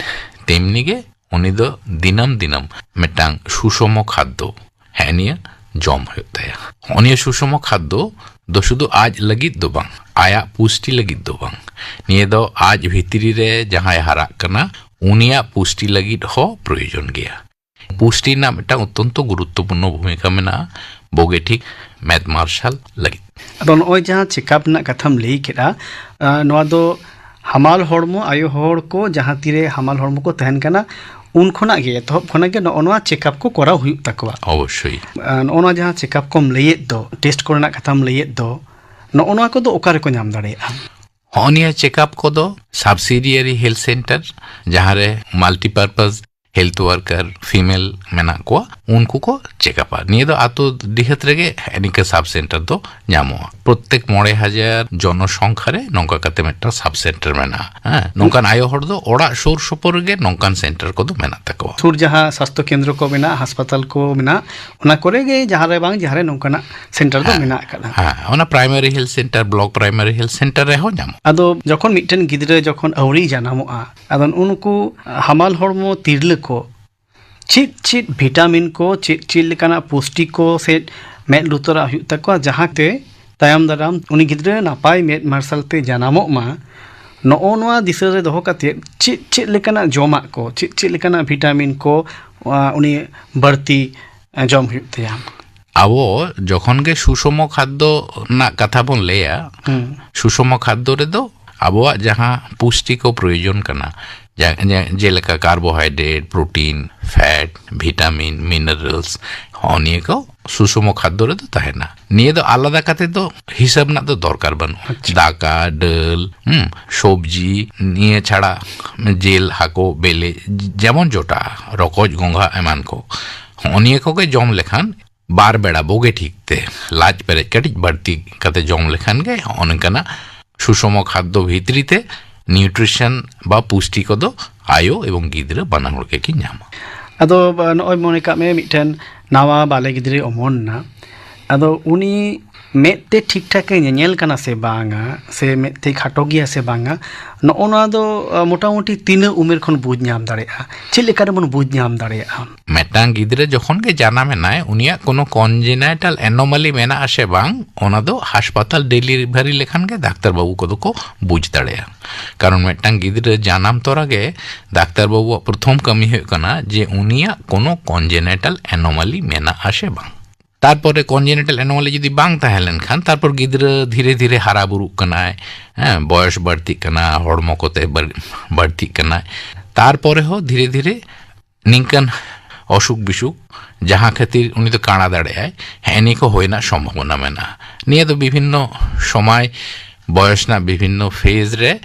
ᱛᱮᱢᱱᱤ ᱜᱮ ᱩᱱᱤ ᱫᱚ ᱫᱤᱱᱟᱹᱢ ᱫᱤᱱᱟᱹᱢ ᱢᱤᱫᱴᱟᱝ ᱥᱩᱥᱚᱢᱚ ᱠᱷᱟᱫᱽᱫᱚ, ᱦᱮᱸ, ᱱᱤᱭᱟᱹ ᱡᱚᱢ ᱦᱩᱭᱩᱜ ᱛᱟᱭᱟ᱾ ᱱᱤᱭᱟᱹ ᱥᱩᱥᱚᱢᱚ ᱠᱷᱟᱫᱽᱫᱚ ᱫᱚ ᱥᱩᱫᱷᱩ ᱟᱡ ᱞᱟᱹᱜᱤᱫ ᱫᱚ ᱵᱟᱝ, ᱟᱭᱟᱜ ᱯᱩᱥᱴᱤ ᱞᱟᱹᱜᱤᱫ ᱫᱚ ᱵᱟᱝ, ᱱᱤᱭᱟᱹ ᱫᱚ ᱟᱡ ᱵᱷᱤᱛᱨᱤ ᱨᱮ ᱡᱟᱦᱟᱸᱭ ᱦᱟᱨᱟᱜ ᱠᱟᱱᱟ, ᱩᱱᱤᱭᱟᱜ ᱯᱩᱥᱴᱤ ᱞᱟᱹᱜᱤᱫ ᱦᱚᱸ ᱯᱨᱚᱭᱳᱡᱚᱱ ᱜᱮᱭᱟ᱾ ᱯᱩᱥᱴᱤ ᱨᱮᱱᱟᱜ ᱢᱤᱫᱴᱟᱝ ᱚᱛᱛᱚᱱᱛᱚ ᱜᱩᱨᱩᱛᱛᱚᱯᱩᱨᱱᱚ ᱵᱷᱩᱢᱤᱠᱟ ᱢᱮᱱᱟᱜᱼᱟ ᱵᱩᱜᱤ ᱴᱷᱤᱠ ᱢᱮᱫ ᱢᱟᱨᱥᱟᱞ ᱞᱟᱹᱜᱤᱫ᱾ ᱟᱫᱚ ᱱᱚᱜᱼᱚᱭ ᱡᱟᱦᱟᱸ ᱪᱮᱠᱟᱯ ᱨᱮᱱᱟᱜ ᱠᱟᱛᱷᱟᱢ ᱞᱟᱹᱭ ᱠᱮᱫᱼᱟ, ᱟᱸ, ᱱᱚᱣᱟ ᱫᱚ ᱦᱟᱢᱟᱞ ᱦᱚᱲᱢᱚ, ᱟᱭᱳ ᱦᱚᱲ ᱠᱚ ᱡᱟᱦᱟᱸ ᱛᱤᱨᱮ ᱦᱟᱢᱟᱞ ᱦᱚᱲᱢᱚ ᱠᱚ ᱛᱟᱦᱮᱱ ᱠᱟᱱᱟ, ᱩᱱ ᱠᱷᱚᱱᱟᱜ ᱜᱮ, ᱮᱛᱚᱦᱚᱵ ᱠᱷᱚᱱᱟᱜ ᱜᱮ ᱱᱚᱜᱼᱚ ᱱᱚᱣᱟ ᱪᱮᱠᱟᱯ ᱠᱚ ᱠᱚᱨᱟᱣ ᱦᱩᱭᱩᱜ ᱛᱟᱠᱚᱣᱟ᱾ ᱚᱵᱚᱥᱥᱳᱭ᱾ ᱟᱸ, ᱱᱚᱜᱼᱚ ᱱᱚᱣᱟ ᱡᱟᱦᱟᱸ ᱪᱮᱠᱟᱯ ᱠᱚᱢ ᱞᱟᱹᱭᱮᱫ ᱫᱚ, ᱴᱮᱥᱴ ᱠᱚᱨᱮᱱᱟᱜ ᱠᱟᱛᱷᱟᱢ ᱞᱟᱹᱭᱮᱫ ᱫᱚ, ᱱᱚᱜᱼᱚ ᱱᱚᱣᱟ ᱠᱚᱫᱚ ᱚᱠᱟ ᱨᱮᱠᱚ ᱧᱟᱢ ᱫᱟᱲᱮᱭᱟᱜᱼᱟ? ᱦᱚᱸᱜᱼᱚ ᱱᱤᱭᱟᱹ ᱪᱮᱠᱟᱯ ᱠᱚᱫᱚ subsidiary health center, ᱡᱟᱦᱟᱸ ᱨᱮ multipurpose ᱦᱮᱞᱛᱷ ᱣᱟᱨᱠᱟᱨ ᱯᱷᱤᱢᱮᱞ ᱢᱮᱱᱟᱜ ᱠᱚᱣᱟ, ᱩᱱᱠᱩ ᱠᱚ ᱪᱮᱠᱟᱯᱟ᱾ ᱱᱤᱭᱟᱹ ᱫᱚ ᱟᱛᱳ ᱰᱤᱦᱟᱹᱛ ᱨᱮᱜᱮ ᱱᱤᱝᱠᱟᱹ ᱥᱟᱵ ᱥᱮᱱᱴᱟᱨ ᱫᱚ ᱧᱟᱢᱚᱜᱼᱟ᱾ ᱯᱨᱚᱛᱛᱮᱠ ᱢᱚᱬᱮ ᱦᱟᱡᱟᱨ ᱡᱚᱱᱚᱥᱚᱝᱠᱷᱟ ᱨᱮ ᱱᱚᱝᱠᱟ ᱠᱟᱛᱮ ᱢᱤᱫᱴᱟᱝ ᱥᱟᱵ ᱥᱮᱱᱴᱟᱨ ᱢᱮᱱᱟᱜᱼᱟ᱾ ᱦᱮᱸ, ᱱᱚᱝᱠᱟᱱ ᱟᱭᱳ ᱦᱚᱲ ᱫᱚ ᱚᱲᱟᱜ ᱥᱩᱨ ᱥᱩᱯᱩᱨ ᱨᱮᱜᱮ ᱱᱚᱝᱠᱟᱱ ᱥᱮᱱᱴᱟᱨ ᱠᱚᱫᱚ ᱢᱮᱱᱟᱜ ᱛᱟᱠᱚᱣᱟ᱾ ᱥᱩᱨ ᱡᱟᱦᱟᱸ ᱥᱟᱥᱛᱷᱚ ᱠᱮᱱᱫᱨᱚ ᱠᱚ ᱢᱮᱱᱟᱜᱼᱟ, ᱦᱟᱥᱯᱟᱛᱟᱞ ᱠᱚ ᱢᱮᱱᱟᱜᱼᱟ, ᱚᱱᱟ ᱠᱚᱨᱮ ᱜᱮ ᱡᱟᱦᱟᱸ ᱨᱮ ᱵᱟᱝ ᱡᱟᱦᱟᱸ ᱨᱮ ᱱᱚᱝᱠᱟᱱᱟᱜ ᱥᱮᱱᱴᱟᱨ ᱫᱚ ᱦᱮᱸ᱾ ᱢᱮᱱᱟᱜ ᱟᱠᱟᱫᱟ᱾ ᱦᱮᱸ, ᱚᱱᱟ primary health centre, block primary health centre ᱨᱮᱦᱚᱸ ᱧᱟᱢᱚᱜᱼᱟ᱾ ᱟᱫᱚ ᱡᱚᱠᱷᱚᱱ ᱢᱤᱫᱴᱮᱱ ᱜᱤᱫᱽᱨᱟᱹ ᱡᱚᱠᱷᱚᱱ ᱟᱹᱣᱨᱤ ᱡᱟᱱᱟᱢᱚᱜᱼᱟ, ᱟᱫᱚ ᱱᱩᱜᱼᱩ ᱱᱩᱠᱩ ᱦᱟᱢᱟᱞ ᱦᱚᱲᱢᱚ ᱛᱤᱨᱞᱟᱹ ᱠᱚ ᱪᱮᱫ ᱪᱮᱫ ᱵᱷᱤᱴᱟᱢᱤᱱ ᱠᱚ, ᱪᱮᱫ ᱪᱮᱫ ᱞᱮᱠᱟᱱᱟᱜ ᱯᱩᱥᱴᱤ ᱠᱚ ᱥᱮ ᱢᱮᱫ ᱞᱩᱛᱩᱨᱟᱜ ᱦᱩᱭᱩᱜ ᱛᱟᱠᱚᱣᱟ, ᱡᱟᱦᱟᱸᱛᱮ ᱛᱟᱭᱚᱢ ᱫᱟᱨᱟᱢ ᱩᱱᱤ ᱜᱤᱫᱽᱨᱟᱹ ᱱᱟᱯᱟᱭ ᱢᱮᱫ ᱢᱟᱨᱥᱟᱞ ᱛᱮ ᱡᱟᱱᱟᱢᱚᱜ ᱢᱟ? ᱱᱚᱜᱼᱚ ᱱᱚᱣᱟ ᱫᱤᱥᱟᱹ ᱨᱮ ᱫᱚᱦᱚ ᱠᱟᱛᱮᱫ ᱪᱮᱫ ᱪᱮᱫ ᱞᱮᱠᱟᱱᱟᱜ ᱡᱚᱢᱟᱜ ᱠᱚ, ᱪᱮᱫ ᱪᱮᱫ ᱞᱮᱠᱟᱱᱟᱜ ᱵᱷᱤᱴᱟᱢᱤᱱ ᱠᱚ, ᱟ, ᱩᱱᱤ ᱵᱟᱹᱲᱛᱤ, ᱟ, ᱡᱚᱢ ᱦᱩᱭᱩᱜ ᱛᱟᱭᱟ? ᱟᱵᱚ ᱡᱚᱠᱷᱚᱱ ᱜᱮ ᱥᱩᱥᱚᱢᱚ ᱠᱷᱟᱫᱽᱫᱚ ᱨᱮᱱᱟᱜ ᱠᱟᱛᱷᱟ ᱵᱚᱱ ᱞᱟᱹᱭᱟ, ᱦᱩᱸ᱾ ᱥᱩᱥᱚᱢᱚ ᱠᱷᱟᱫᱽᱫᱚ ᱨᱮᱫᱚ ᱟᱵᱚᱣᱟᱜ ᱡᱟᱦᱟᱸ ᱯᱩᱥᱴᱤ ᱠᱚ ᱯᱨᱚᱭᱳᱡᱚᱱ ᱠᱟᱱᱟ, ᱡᱟ-, ᱡᱮ-, ᱡᱮᱞᱮᱠᱟ ᱠᱟᱨᱵᱳᱦᱟᱭᱰᱨᱮᱴ, ᱯᱨᱳᱴᱤᱱ, ᱯᱷᱮᱴ, ᱵᱷᱤᱴᱟᱢᱤᱱ, ᱢᱤᱱᱟᱨᱟᱞᱥ, ᱦᱚᱸᱜᱼᱚ ᱱᱤᱭᱟᱹ ᱠᱚ ᱥᱩᱥᱚᱢᱚ ᱠᱷᱟᱫᱽᱫᱚ ᱨᱮᱫᱚ ᱛᱟᱦᱮᱱᱟ᱾ ᱱᱤᱭᱟᱹ ᱫᱚ ᱟᱞᱟᱫᱟ ᱠᱟᱛᱮ ᱫᱚ ᱦᱤᱥᱟᱹᱵ ᱨᱮᱱᱟᱜ ᱫᱚ ᱫᱚᱨᱠᱟᱨ ᱵᱟᱹᱱᱩᱜᱼᱟ᱾ ᱟᱪᱪᱷᱟ᱾ ᱫᱟᱠᱟ, ᱰᱟᱹᱞ, ᱦᱩᱸ, ᱥᱚᱵᱽᱡᱤ, ᱱᱤᱭᱟᱹ ᱪᱷᱟᱲᱟ ᱡᱤᱞ, ᱦᱟᱹᱠᱩ, ᱵᱤᱞᱤ, ᱡᱮᱢᱚᱱ ᱡᱚᱴᱟᱜᱼᱟ, ᱨᱚᱠᱚᱡ, ᱜᱚᱸᱜᱷᱟ ᱮᱢᱟᱱ ᱠᱚ, ᱦᱚᱸᱜᱼᱚ ᱱᱤᱭᱟᱹ ᱠᱚᱜᱮ ᱡᱚᱢ ᱞᱮᱠᱷᱟᱱ ᱵᱟᱨ ᱵᱮᱲᱟ ᱵᱩᱜᱤ ᱴᱷᱤᱠ ᱛᱮ ᱞᱟᱡ ᱯᱮᱨᱮᱡ ᱠᱟᱹᱴᱤᱡ ᱵᱟᱹᱲᱛᱤ ᱠᱟᱛᱮ ᱡᱚᱢ ᱞᱮᱠᱷᱟᱱ ᱜᱮ ᱦᱚᱸᱜᱼᱚ ᱱᱚᱝᱠᱟᱱᱟᱜ ᱥᱩᱥᱚᱢᱚ ᱠᱷᱟᱫᱽᱫᱚ ᱵᱷᱤᱛᱨᱤ ᱛᱮ ᱱᱤᱭᱩᱴᱨᱤᱥᱚᱱ ᱵᱟ ᱯᱩᱥᱴᱤ ᱠᱚᱫᱚ ᱟᱭᱳ ᱮᱵᱚᱝ ᱜᱤᱫᱽᱨᱟᱹ ᱵᱟᱱᱟ ᱦᱚᱲ ᱜᱮᱠᱤᱱ ᱧᱟᱢᱟ᱾ ᱟᱫᱚ, ᱵᱟ, ᱱᱚᱜᱼᱚᱭ ᱢᱚᱱᱮ ᱠᱟᱜ ᱢᱮ ᱢᱤᱫᱴᱮᱱ ᱱᱟᱣᱟ ᱵᱟᱞᱮ ᱜᱤᱫᱽᱨᱟᱹᱭ ᱚᱢᱚᱱ ᱮᱱᱟ, ᱟᱫᱚ ᱩᱱᱤ ᱢᱮᱫ ᱛᱮ ᱴᱷᱤᱠ ᱴᱷᱟᱠ ᱮ ᱧᱮᱧᱮᱞ ᱠᱟᱱᱟ ᱥᱮ ᱵᱟᱝᱟ, ᱥᱮ ᱢᱮᱫ ᱛᱮ ᱠᱷᱟᱴᱚ ᱜᱮᱭᱟ ᱥᱮ ᱵᱟᱝᱟ, ᱱᱚᱜᱼᱚ ᱱᱚᱣᱟ ᱫᱚ, ᱟ, ᱢᱚᱴᱟᱢᱩᱴᱤ ᱛᱤᱱᱟᱹᱜ ᱩᱢᱮᱨ ᱠᱷᱚᱱ ᱵᱩᱡᱽ ᱧᱟᱢ ᱫᱟᱲᱮᱭᱟᱜᱼᱟ? ᱪᱮᱫ ᱞᱮᱠᱟ ᱨᱮᱵᱚᱱ ᱵᱩᱡᱽ ᱧᱟᱢ ᱫᱟᱲᱮᱭᱟᱜᱼᱟ? ᱢᱤᱫᱴᱟᱝ ᱜᱤᱫᱽᱨᱟᱹ ᱡᱚᱠᱷᱚᱱ ᱜᱮ ᱡᱟᱱᱟᱢ ᱮᱱᱟᱭ, ᱩᱱᱤᱭᱟᱜ ᱠᱳᱱᱳ ᱠᱚᱱᱡᱮᱱᱟᱭᱴᱟᱞ ᱮᱱᱳᱢᱟᱞᱤ ᱢᱮᱱᱟᱜᱼᱟ ᱥᱮ ᱵᱟᱝ, ᱚᱱᱟ ᱫᱚ ᱦᱟᱥᱯᱟᱛᱟᱞ ᱰᱮᱞᱤᱵᱷᱟᱨᱤ ᱞᱮᱠᱷᱟᱱ ᱜᱮ ᱰᱟᱠᱛᱟᱨ ᱵᱟᱹᱵᱩ ᱠᱚᱫᱚ ᱠᱚ ᱵᱩᱡᱽ ᱫᱟᱲᱮᱭᱟᱜᱼᱟ᱾ ᱠᱟᱨᱚᱱ ᱢᱤᱫᱴᱟᱝ ᱜᱤᱫᱽᱨᱟᱹ ᱡᱟᱱᱟᱢ ᱛᱚᱨᱟ ᱜᱮ ᱰᱟᱠᱛᱟᱨ ᱵᱟᱹᱵᱩᱣᱟᱜ ᱯᱨᱚᱛᱷᱚᱢ ᱠᱟᱹᱢᱤ ᱦᱩᱭᱩᱜ ᱠᱟᱱᱟ ᱡᱮ ᱩᱱᱤᱭᱟᱜ ᱠᱳᱱᱳ ᱠᱚᱱᱡᱮᱱᱟᱭᱴᱟᱞ ᱮᱱᱳᱢᱟᱞᱤ ᱢᱮᱱᱟᱜᱼᱟ ᱥᱮ ᱵᱟᱝ᱾ ᱛᱟᱨᱯᱚᱨᱮ ᱠᱚᱱᱡᱮᱱᱟᱭᱴᱟᱞ ᱮᱱᱳᱢᱟᱞᱤ ᱡᱩᱫᱤ ᱵᱟᱝ ᱛᱟᱦᱮᱸ ᱞᱮᱱᱠᱷᱟᱱ, ᱛᱟᱨᱯᱚᱨ ᱜᱤᱫᱽᱨᱟᱹ ᱫᱷᱤᱨᱮ ᱫᱷᱤᱨᱮ ᱦᱟᱨᱟ ᱵᱩᱨᱩᱜ ᱠᱟᱱᱟᱭ, ᱦᱮᱸ, ᱵᱚᱭᱚᱥ ᱵᱟᱹᱲᱛᱤᱜ ᱠᱟᱱᱟ, ᱦᱚᱲᱢᱚ ᱠᱚᱛᱮ ᱵᱟᱹᱲ-, ᱵᱟᱹᱲᱛᱤᱜ ᱠᱟᱱᱟᱭ, ᱛᱟᱨᱯᱚᱨᱮ ᱦᱚᱸ ᱫᱷᱤᱨᱮ ᱫᱷᱤᱨᱮ ᱱᱤᱝᱠᱟᱹᱱ ᱚᱥᱩᱠ ᱵᱤᱥᱩᱠ, ᱡᱟᱦᱟᱸ ᱠᱷᱟᱹᱛᱤᱨ ᱩᱱᱤ ᱫᱚ ᱠᱟᱬᱟ ᱫᱟᱲᱮᱭᱟᱜᱼᱟᱭ, ᱦᱮᱸ, ᱱᱤᱭᱟᱹ ᱠᱚ ᱦᱩᱭ ᱨᱮᱱᱟᱜ ᱥᱚᱢᱵᱷᱚᱵᱚᱱᱟ ᱢᱮᱱᱟᱜᱼᱟ᱾ ᱱᱤᱭᱟᱹ ᱫᱚ ᱵᱤᱵᱷᱤᱱᱱᱚ ᱥᱚᱢᱚᱭ, ᱵᱚᱭᱚᱥ ᱨᱮᱱᱟᱜ ᱵᱤᱵᱷᱤᱱᱱᱚ ᱯᱷᱮᱡᱽ ᱨᱮ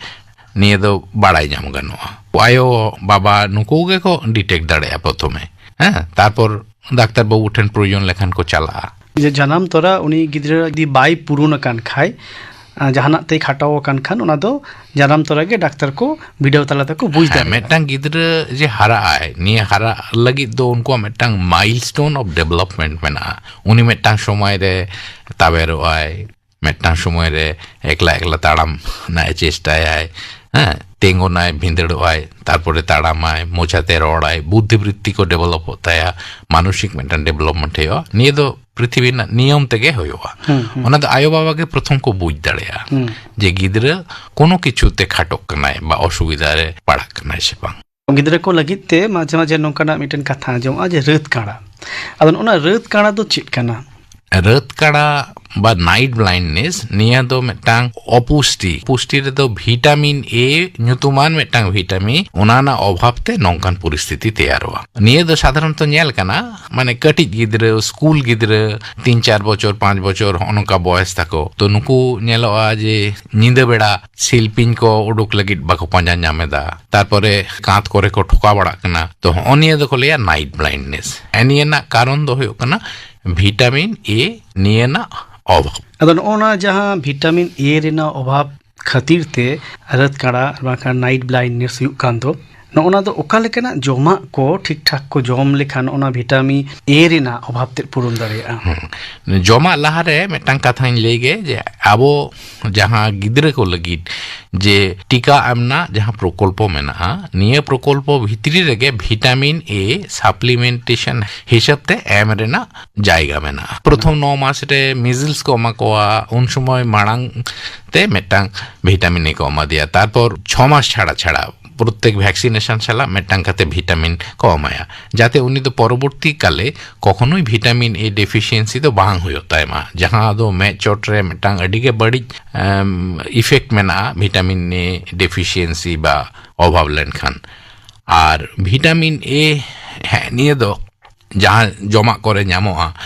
ᱱᱤᱭᱟᱹ ᱫᱚ ᱵᱟᱲᱟᱭ ᱧᱟᱢ ᱜᱟᱱᱚᱜᱼᱟ᱾ ᱟᱭᱳ, ᱵᱟᱵᱟ ᱱᱩᱠᱩ ᱜᱮᱠᱚ detect ᱫᱟᱲᱮᱭᱟᱜᱼᱟ ᱯᱨᱚᱛᱷᱚᱢᱮ᱾ ᱦᱮᱸ, ᱛᱟᱨᱯᱚᱨ ᱰᱟᱠᱛᱟᱨ ᱵᱟᱹᱵᱩ ᱴᱷᱮᱱ ᱯᱨᱚᱭᱳᱡᱚᱱ ᱞᱮᱠᱷᱟᱱ ᱠᱚ ᱪᱟᱞᱟᱜᱼᱟ᱾ ᱡᱮ ᱡᱟᱱᱟᱢ ᱛᱚᱨᱟ ᱩᱱᱤ ᱜᱤᱫᱽᱨᱟᱹ ᱡᱩᱫᱤ ᱵᱟᱭ ᱯᱩᱨᱩᱱ ᱟᱠᱟᱱ ᱠᱷᱟᱡ, ᱟᱸ, ᱡᱟᱦᱟᱱᱟᱜ ᱛᱮᱭ ᱠᱷᱟᱴᱟᱣ ᱟᱠᱟᱱ ᱠᱷᱟᱱ, ᱚᱱᱟ ᱫᱚ ᱡᱟᱱᱟᱢ ᱛᱚᱨᱟ ᱜᱮ ᱰᱟᱠᱛᱟᱨ ᱠᱚ ᱵᱤᱰᱟᱹᱣ ᱛᱟᱞᱟ ᱛᱮᱠᱚ ᱵᱩᱡᱽ ᱦᱮᱸ, ᱫᱟᱲᱮᱭᱟᱜᱼᱟ᱾ ᱢᱤᱫᱴᱟᱝ ᱜᱤᱫᱽᱨᱟᱹ ᱡᱮ ᱦᱟᱨᱟᱜ ᱟᱭ, ᱱᱤᱭᱟᱹ ᱦᱟᱨᱟᱜ ᱞᱟᱹᱜᱤᱫ ᱫᱚ ᱩᱱᱠᱩᱣᱟᱜ ᱢᱤᱫᱴᱟᱝ milestone of development ᱢᱮᱱᱟᱜᱼᱟ᱾ ᱩᱱᱤ ᱢᱤᱫᱴᱟᱝ ᱥᱚᱢᱚᱭ ᱨᱮ ᱛᱟᱵᱮᱨᱚᱜ ᱟᱭ, ᱢᱤᱫᱴᱟᱝ ᱥᱚᱢᱚᱭ ᱨᱮ ᱮᱠᱞᱟ ᱮᱠᱞᱟ ᱛᱟᱲᱟᱢ ᱨᱮᱱᱟᱜ ᱮ ᱪᱮᱥᱴᱟᱭᱟᱭ, ᱦᱮᱸ, ᱛᱤᱸᱜᱩᱱᱟᱭ, ᱵᱷᱤᱸᱫᱟᱹᱲᱚᱜᱼᱟᱭ, ᱛᱟᱨᱯᱚᱨᱮ ᱛᱟᱲᱟᱢᱟᱭ, ᱢᱚᱪᱟᱛᱮ ᱨᱚᱲᱟᱭ, ᱵᱩᱫᱽᱫᱷᱤ ᱵᱨᱤᱛᱛᱤ ᱠᱚ developᱚᱜ ᱛᱟᱭᱟ, ᱢᱟᱱᱚᱥᱤᱠ ᱢᱤᱫᱴᱟᱝ development ᱦᱩᱭᱩᱜᱼᱟ᱾ ᱱᱤᱭᱟᱹ ᱫᱚ ᱯᱨᱤᱛᱷᱤᱵᱤ ᱨᱮᱱᱟᱜ ᱱᱤᱭᱚᱢ ᱛᱮᱜᱮ ᱦᱩᱭᱩᱜᱼᱟ᱾ ᱦᱩᱸ, ᱦᱩᱸ᱾ ᱚᱱᱟ ᱫᱚ ᱟᱭᱳᱼᱵᱟᱵᱟ ᱜᱮ ᱯᱨᱚᱛᱷᱚᱢ ᱠᱚ ᱵᱩᱡᱽ ᱫᱟᱲᱮᱭᱟᱜᱼᱟ ᱦᱩᱸ᱾ ᱡᱮ ᱜᱤᱫᱽᱨᱟᱹ ᱠᱳᱱᱳ ᱠᱤᱪᱷᱩ ᱛᱮ ᱠᱷᱟᱴᱚᱜ ᱠᱟᱱᱟᱭ ᱵᱟ ᱚᱥᱩᱵᱤᱫᱷᱟ ᱨᱮ ᱯᱟᱲᱟᱜ ᱠᱟᱱᱟᱭ ᱥᱮ ᱵᱟᱝ᱾ ᱜᱤᱫᱽᱨᱟᱹ ᱠᱚ ᱞᱟᱹᱜᱤᱫ ᱛᱮ ᱢᱟᱡᱷᱮ ᱢᱟᱡᱷᱮ ᱱᱚᱝᱠᱟᱱᱟᱜ ᱢᱤᱫᱴᱮᱱ ᱠᱟᱛᱷᱟ ᱟᱸᱡᱚᱢᱚᱜᱼᱟ ᱡᱮ ᱨᱟᱹᱛ ᱠᱟᱬᱟ᱾ ᱟᱫᱚ ᱱᱚᱜᱼᱚ ᱱᱟ ᱨᱟᱹᱛ ᱠᱟᱬᱟ ᱫᱚ ᱪᱮᱫ ᱠᱟᱱᱟ? ᱨᱟᱹᱛ ᱠᱟᱬᱟ ᱵᱟ night blindness, ᱱᱤᱭᱟᱹ ᱫᱚ ᱢᱤᱫᱴᱟᱝ ᱚᱯᱩᱥᱴᱤ᱾ ᱯᱩᱥᱴᱤ ᱨᱮᱫᱚ vitamin A ᱧᱩᱛᱩᱢᱟᱱ ᱢᱤᱫᱴᱟᱝ vitamin, ᱚᱱᱟ ᱨᱮᱱᱟᱜ ᱚᱵᱷᱟᱵ ᱛᱮ ᱱᱚᱝᱠᱟᱱ ᱯᱚᱨᱤᱥᱛᱷᱤᱛᱤ ᱛᱮᱭᱟᱨᱚᱜᱼᱟ᱾ ᱱᱤᱭᱟᱹ ᱫᱚ ᱥᱟᱫᱷᱟᱨᱚᱱᱛᱚ ᱧᱮᱞ ᱠᱟᱱᱟ, ᱢᱟᱱᱮ ᱠᱟᱹᱴᱤᱡ ᱜᱤᱫᱽᱨᱟᱹ, ᱥᱠᱩᱞ ᱜᱤᱫᱽᱨᱟᱹ, ᱛᱤᱱ ᱪᱟᱨ ᱵᱚᱪᱷᱚᱨ, ᱯᱟᱸᱪ ᱵᱚᱪᱷᱚᱨ, ᱦᱚᱸᱜᱼᱚ ᱱᱚᱝᱠᱟ ᱵᱚᱭᱮᱥ ᱛᱟᱠᱚ᱾ ᱛᱚ ᱱᱩᱠᱩ ᱧᱮᱞᱚᱜᱼᱟ ᱡᱮ ᱧᱤᱫᱟᱹ ᱵᱮᱲᱟ ᱥᱤᱞᱯᱤᱧ ᱠᱚ ᱩᱰᱩᱠ ᱞᱟᱹᱜᱤᱫ ᱵᱟᱠᱚ ᱯᱟᱸᱡᱟ ᱧᱟᱢ ᱮᱫᱟ, ᱛᱟᱨᱯᱚᱨᱮ ᱠᱟᱸᱛ ᱠᱚᱨᱮ ᱠᱚ ᱴᱷᱚᱠᱟᱣ ᱵᱟᱲᱟᱜ ᱠᱟᱱᱟ᱾ ᱛᱚ ᱦᱚᱸᱜᱼᱚ ᱱᱤᱭᱟᱹ ᱫᱚᱠᱚ ᱞᱟᱹᱭᱟ night blindness᱾ ᱱᱤᱭᱟᱹ ᱨᱮᱱᱟᱜ ᱠᱟᱨᱚᱱ ᱫᱚ ᱦᱩᱭᱩᱜ ᱠᱟᱱᱟ vitamin A ᱱᱤᱭᱟᱹ ᱨᱮᱱᱟᱜ ᱚᱵᱷᱟᱵ᱾ ᱟᱫᱚ ᱱᱚᱜᱼᱚ ᱱᱟ ᱡᱟᱦᱟᱸ vitamin A ᱨᱮᱱᱟᱜ ᱚᱵᱷᱟᱵ ᱠᱷᱟᱹᱛᱤᱨ ᱛᱮ ᱨᱟᱹᱛ ᱠᱟᱬᱟ ᱟᱨ ᱵᱟᱝᱠᱷᱟᱱ night blindness ᱦᱩᱭᱩᱜ ᱠᱟᱱ ᱫᱚ, ᱱᱚᱜᱼᱚ ᱱᱟ ᱫᱚ ᱚᱠᱟ ᱞᱮᱠᱟᱱᱟᱜ ᱡᱚᱢᱟᱜ ᱠᱚ ᱴᱷᱤᱠ ᱴᱷᱟᱠ ᱠᱚ ᱡᱚᱢ ᱞᱮᱠᱷᱟᱱ ᱚᱱᱟ vitamin A ᱨᱮᱱᱟᱜ ᱚᱵᱷᱟᱵ ᱛᱮᱫ ᱯᱩᱨᱩᱱ ᱫᱟᱲᱮᱭᱟᱜᱼᱟ? ᱦᱩᱸ᱾ ᱡᱚᱢᱟᱜ ᱞᱟᱦᱟᱨᱮ ᱢᱤᱫᱴᱟᱝ ᱠᱟᱛᱷᱟᱧ ᱞᱟᱹᱭ ᱜᱮ, ᱡᱮ ᱟᱵᱚ ᱡᱟᱦᱟᱸ ᱜᱤᱫᱽᱨᱟᱹ ᱠᱚ ᱞᱟᱹᱜᱤᱫ ᱡᱮ ᱴᱤᱠᱟ ᱮᱢ ᱨᱮᱱᱟᱜ ᱡᱟᱦᱟᱸ ᱯᱨᱚᱠᱚᱞᱯᱚ ᱢᱮᱱᱟᱜᱼᱟ, ᱱᱤᱭᱟᱹ ᱯᱨᱚᱠᱚᱞᱯᱚ ᱵᱷᱤᱛᱨᱤ ᱨᱮᱜᱮ vitamin A supplementation ᱦᱤᱥᱟᱹᱵ ᱛᱮ ᱮᱢ ᱨᱮᱱᱟᱜ ᱡᱟᱭᱜᱟ ᱢᱮᱱᱟᱜᱼᱟ᱾ ᱯᱨᱚᱛᱷᱚᱢ ᱱᱚ ᱢᱟᱥ ᱨᱮ measles ᱠᱚ ᱮᱢᱟ ᱠᱚᱣᱟ, ᱩᱱ ᱥᱚᱢᱚᱭ ᱢᱟᱲᱟᱝ ᱛᱮ ᱢᱤᱫᱴᱟᱝ vitamin A ᱠᱚ ᱮᱢᱟ ᱫᱮᱭᱟ᱾ ᱛᱟᱨᱯᱚᱨ ᱪᱷᱚ ᱢᱟᱥ ᱪᱷᱟᱲᱟ ᱪᱷᱟᱲᱟ ᱯᱨᱚᱛᱮᱠ vaccination ᱥᱟᱞᱟᱜ ᱢᱤᱫᱴᱟᱝ ᱠᱟᱛᱮ vitamin ᱠᱚ ᱮᱢᱟᱭᱟ, ᱡᱟᱛᱮ ᱩᱱᱤ ᱫᱚ ᱯᱚᱨᱚᱵᱚᱨᱛᱤ ᱠᱟᱞᱮ ᱠᱚᱠᱷᱚᱱᱳᱭ vitamin A deficiency ᱫᱚ ᱵᱟᱝ ᱦᱩᱭᱩᱜ ᱛᱟᱭ ᱢᱟ, ᱡᱟᱦᱟᱸ ᱫᱚ ᱢᱮᱫ ᱪᱚᱴ ᱨᱮ ᱢᱤᱫᱴᱟᱝ ᱟᱹᱰᱤ ᱜᱮ ᱵᱟᱹᱲᱤᱡ, ᱮᱢ, effect ᱢᱮᱱᱟᱜᱼᱟ vitamin A deficiency ᱵᱟ ᱚᱵᱷᱟᱵ ᱞᱮᱱᱠᱷᱟᱱ᱾ ᱟᱨ vitamin A, ᱦᱮᱸ, ᱱᱤᱭᱟᱹ ᱫᱚ ᱡᱟᱦᱟᱸ ᱡᱚᱢᱟᱜ ᱠᱚᱨᱮ ᱧᱟᱢᱚᱜᱼᱟ,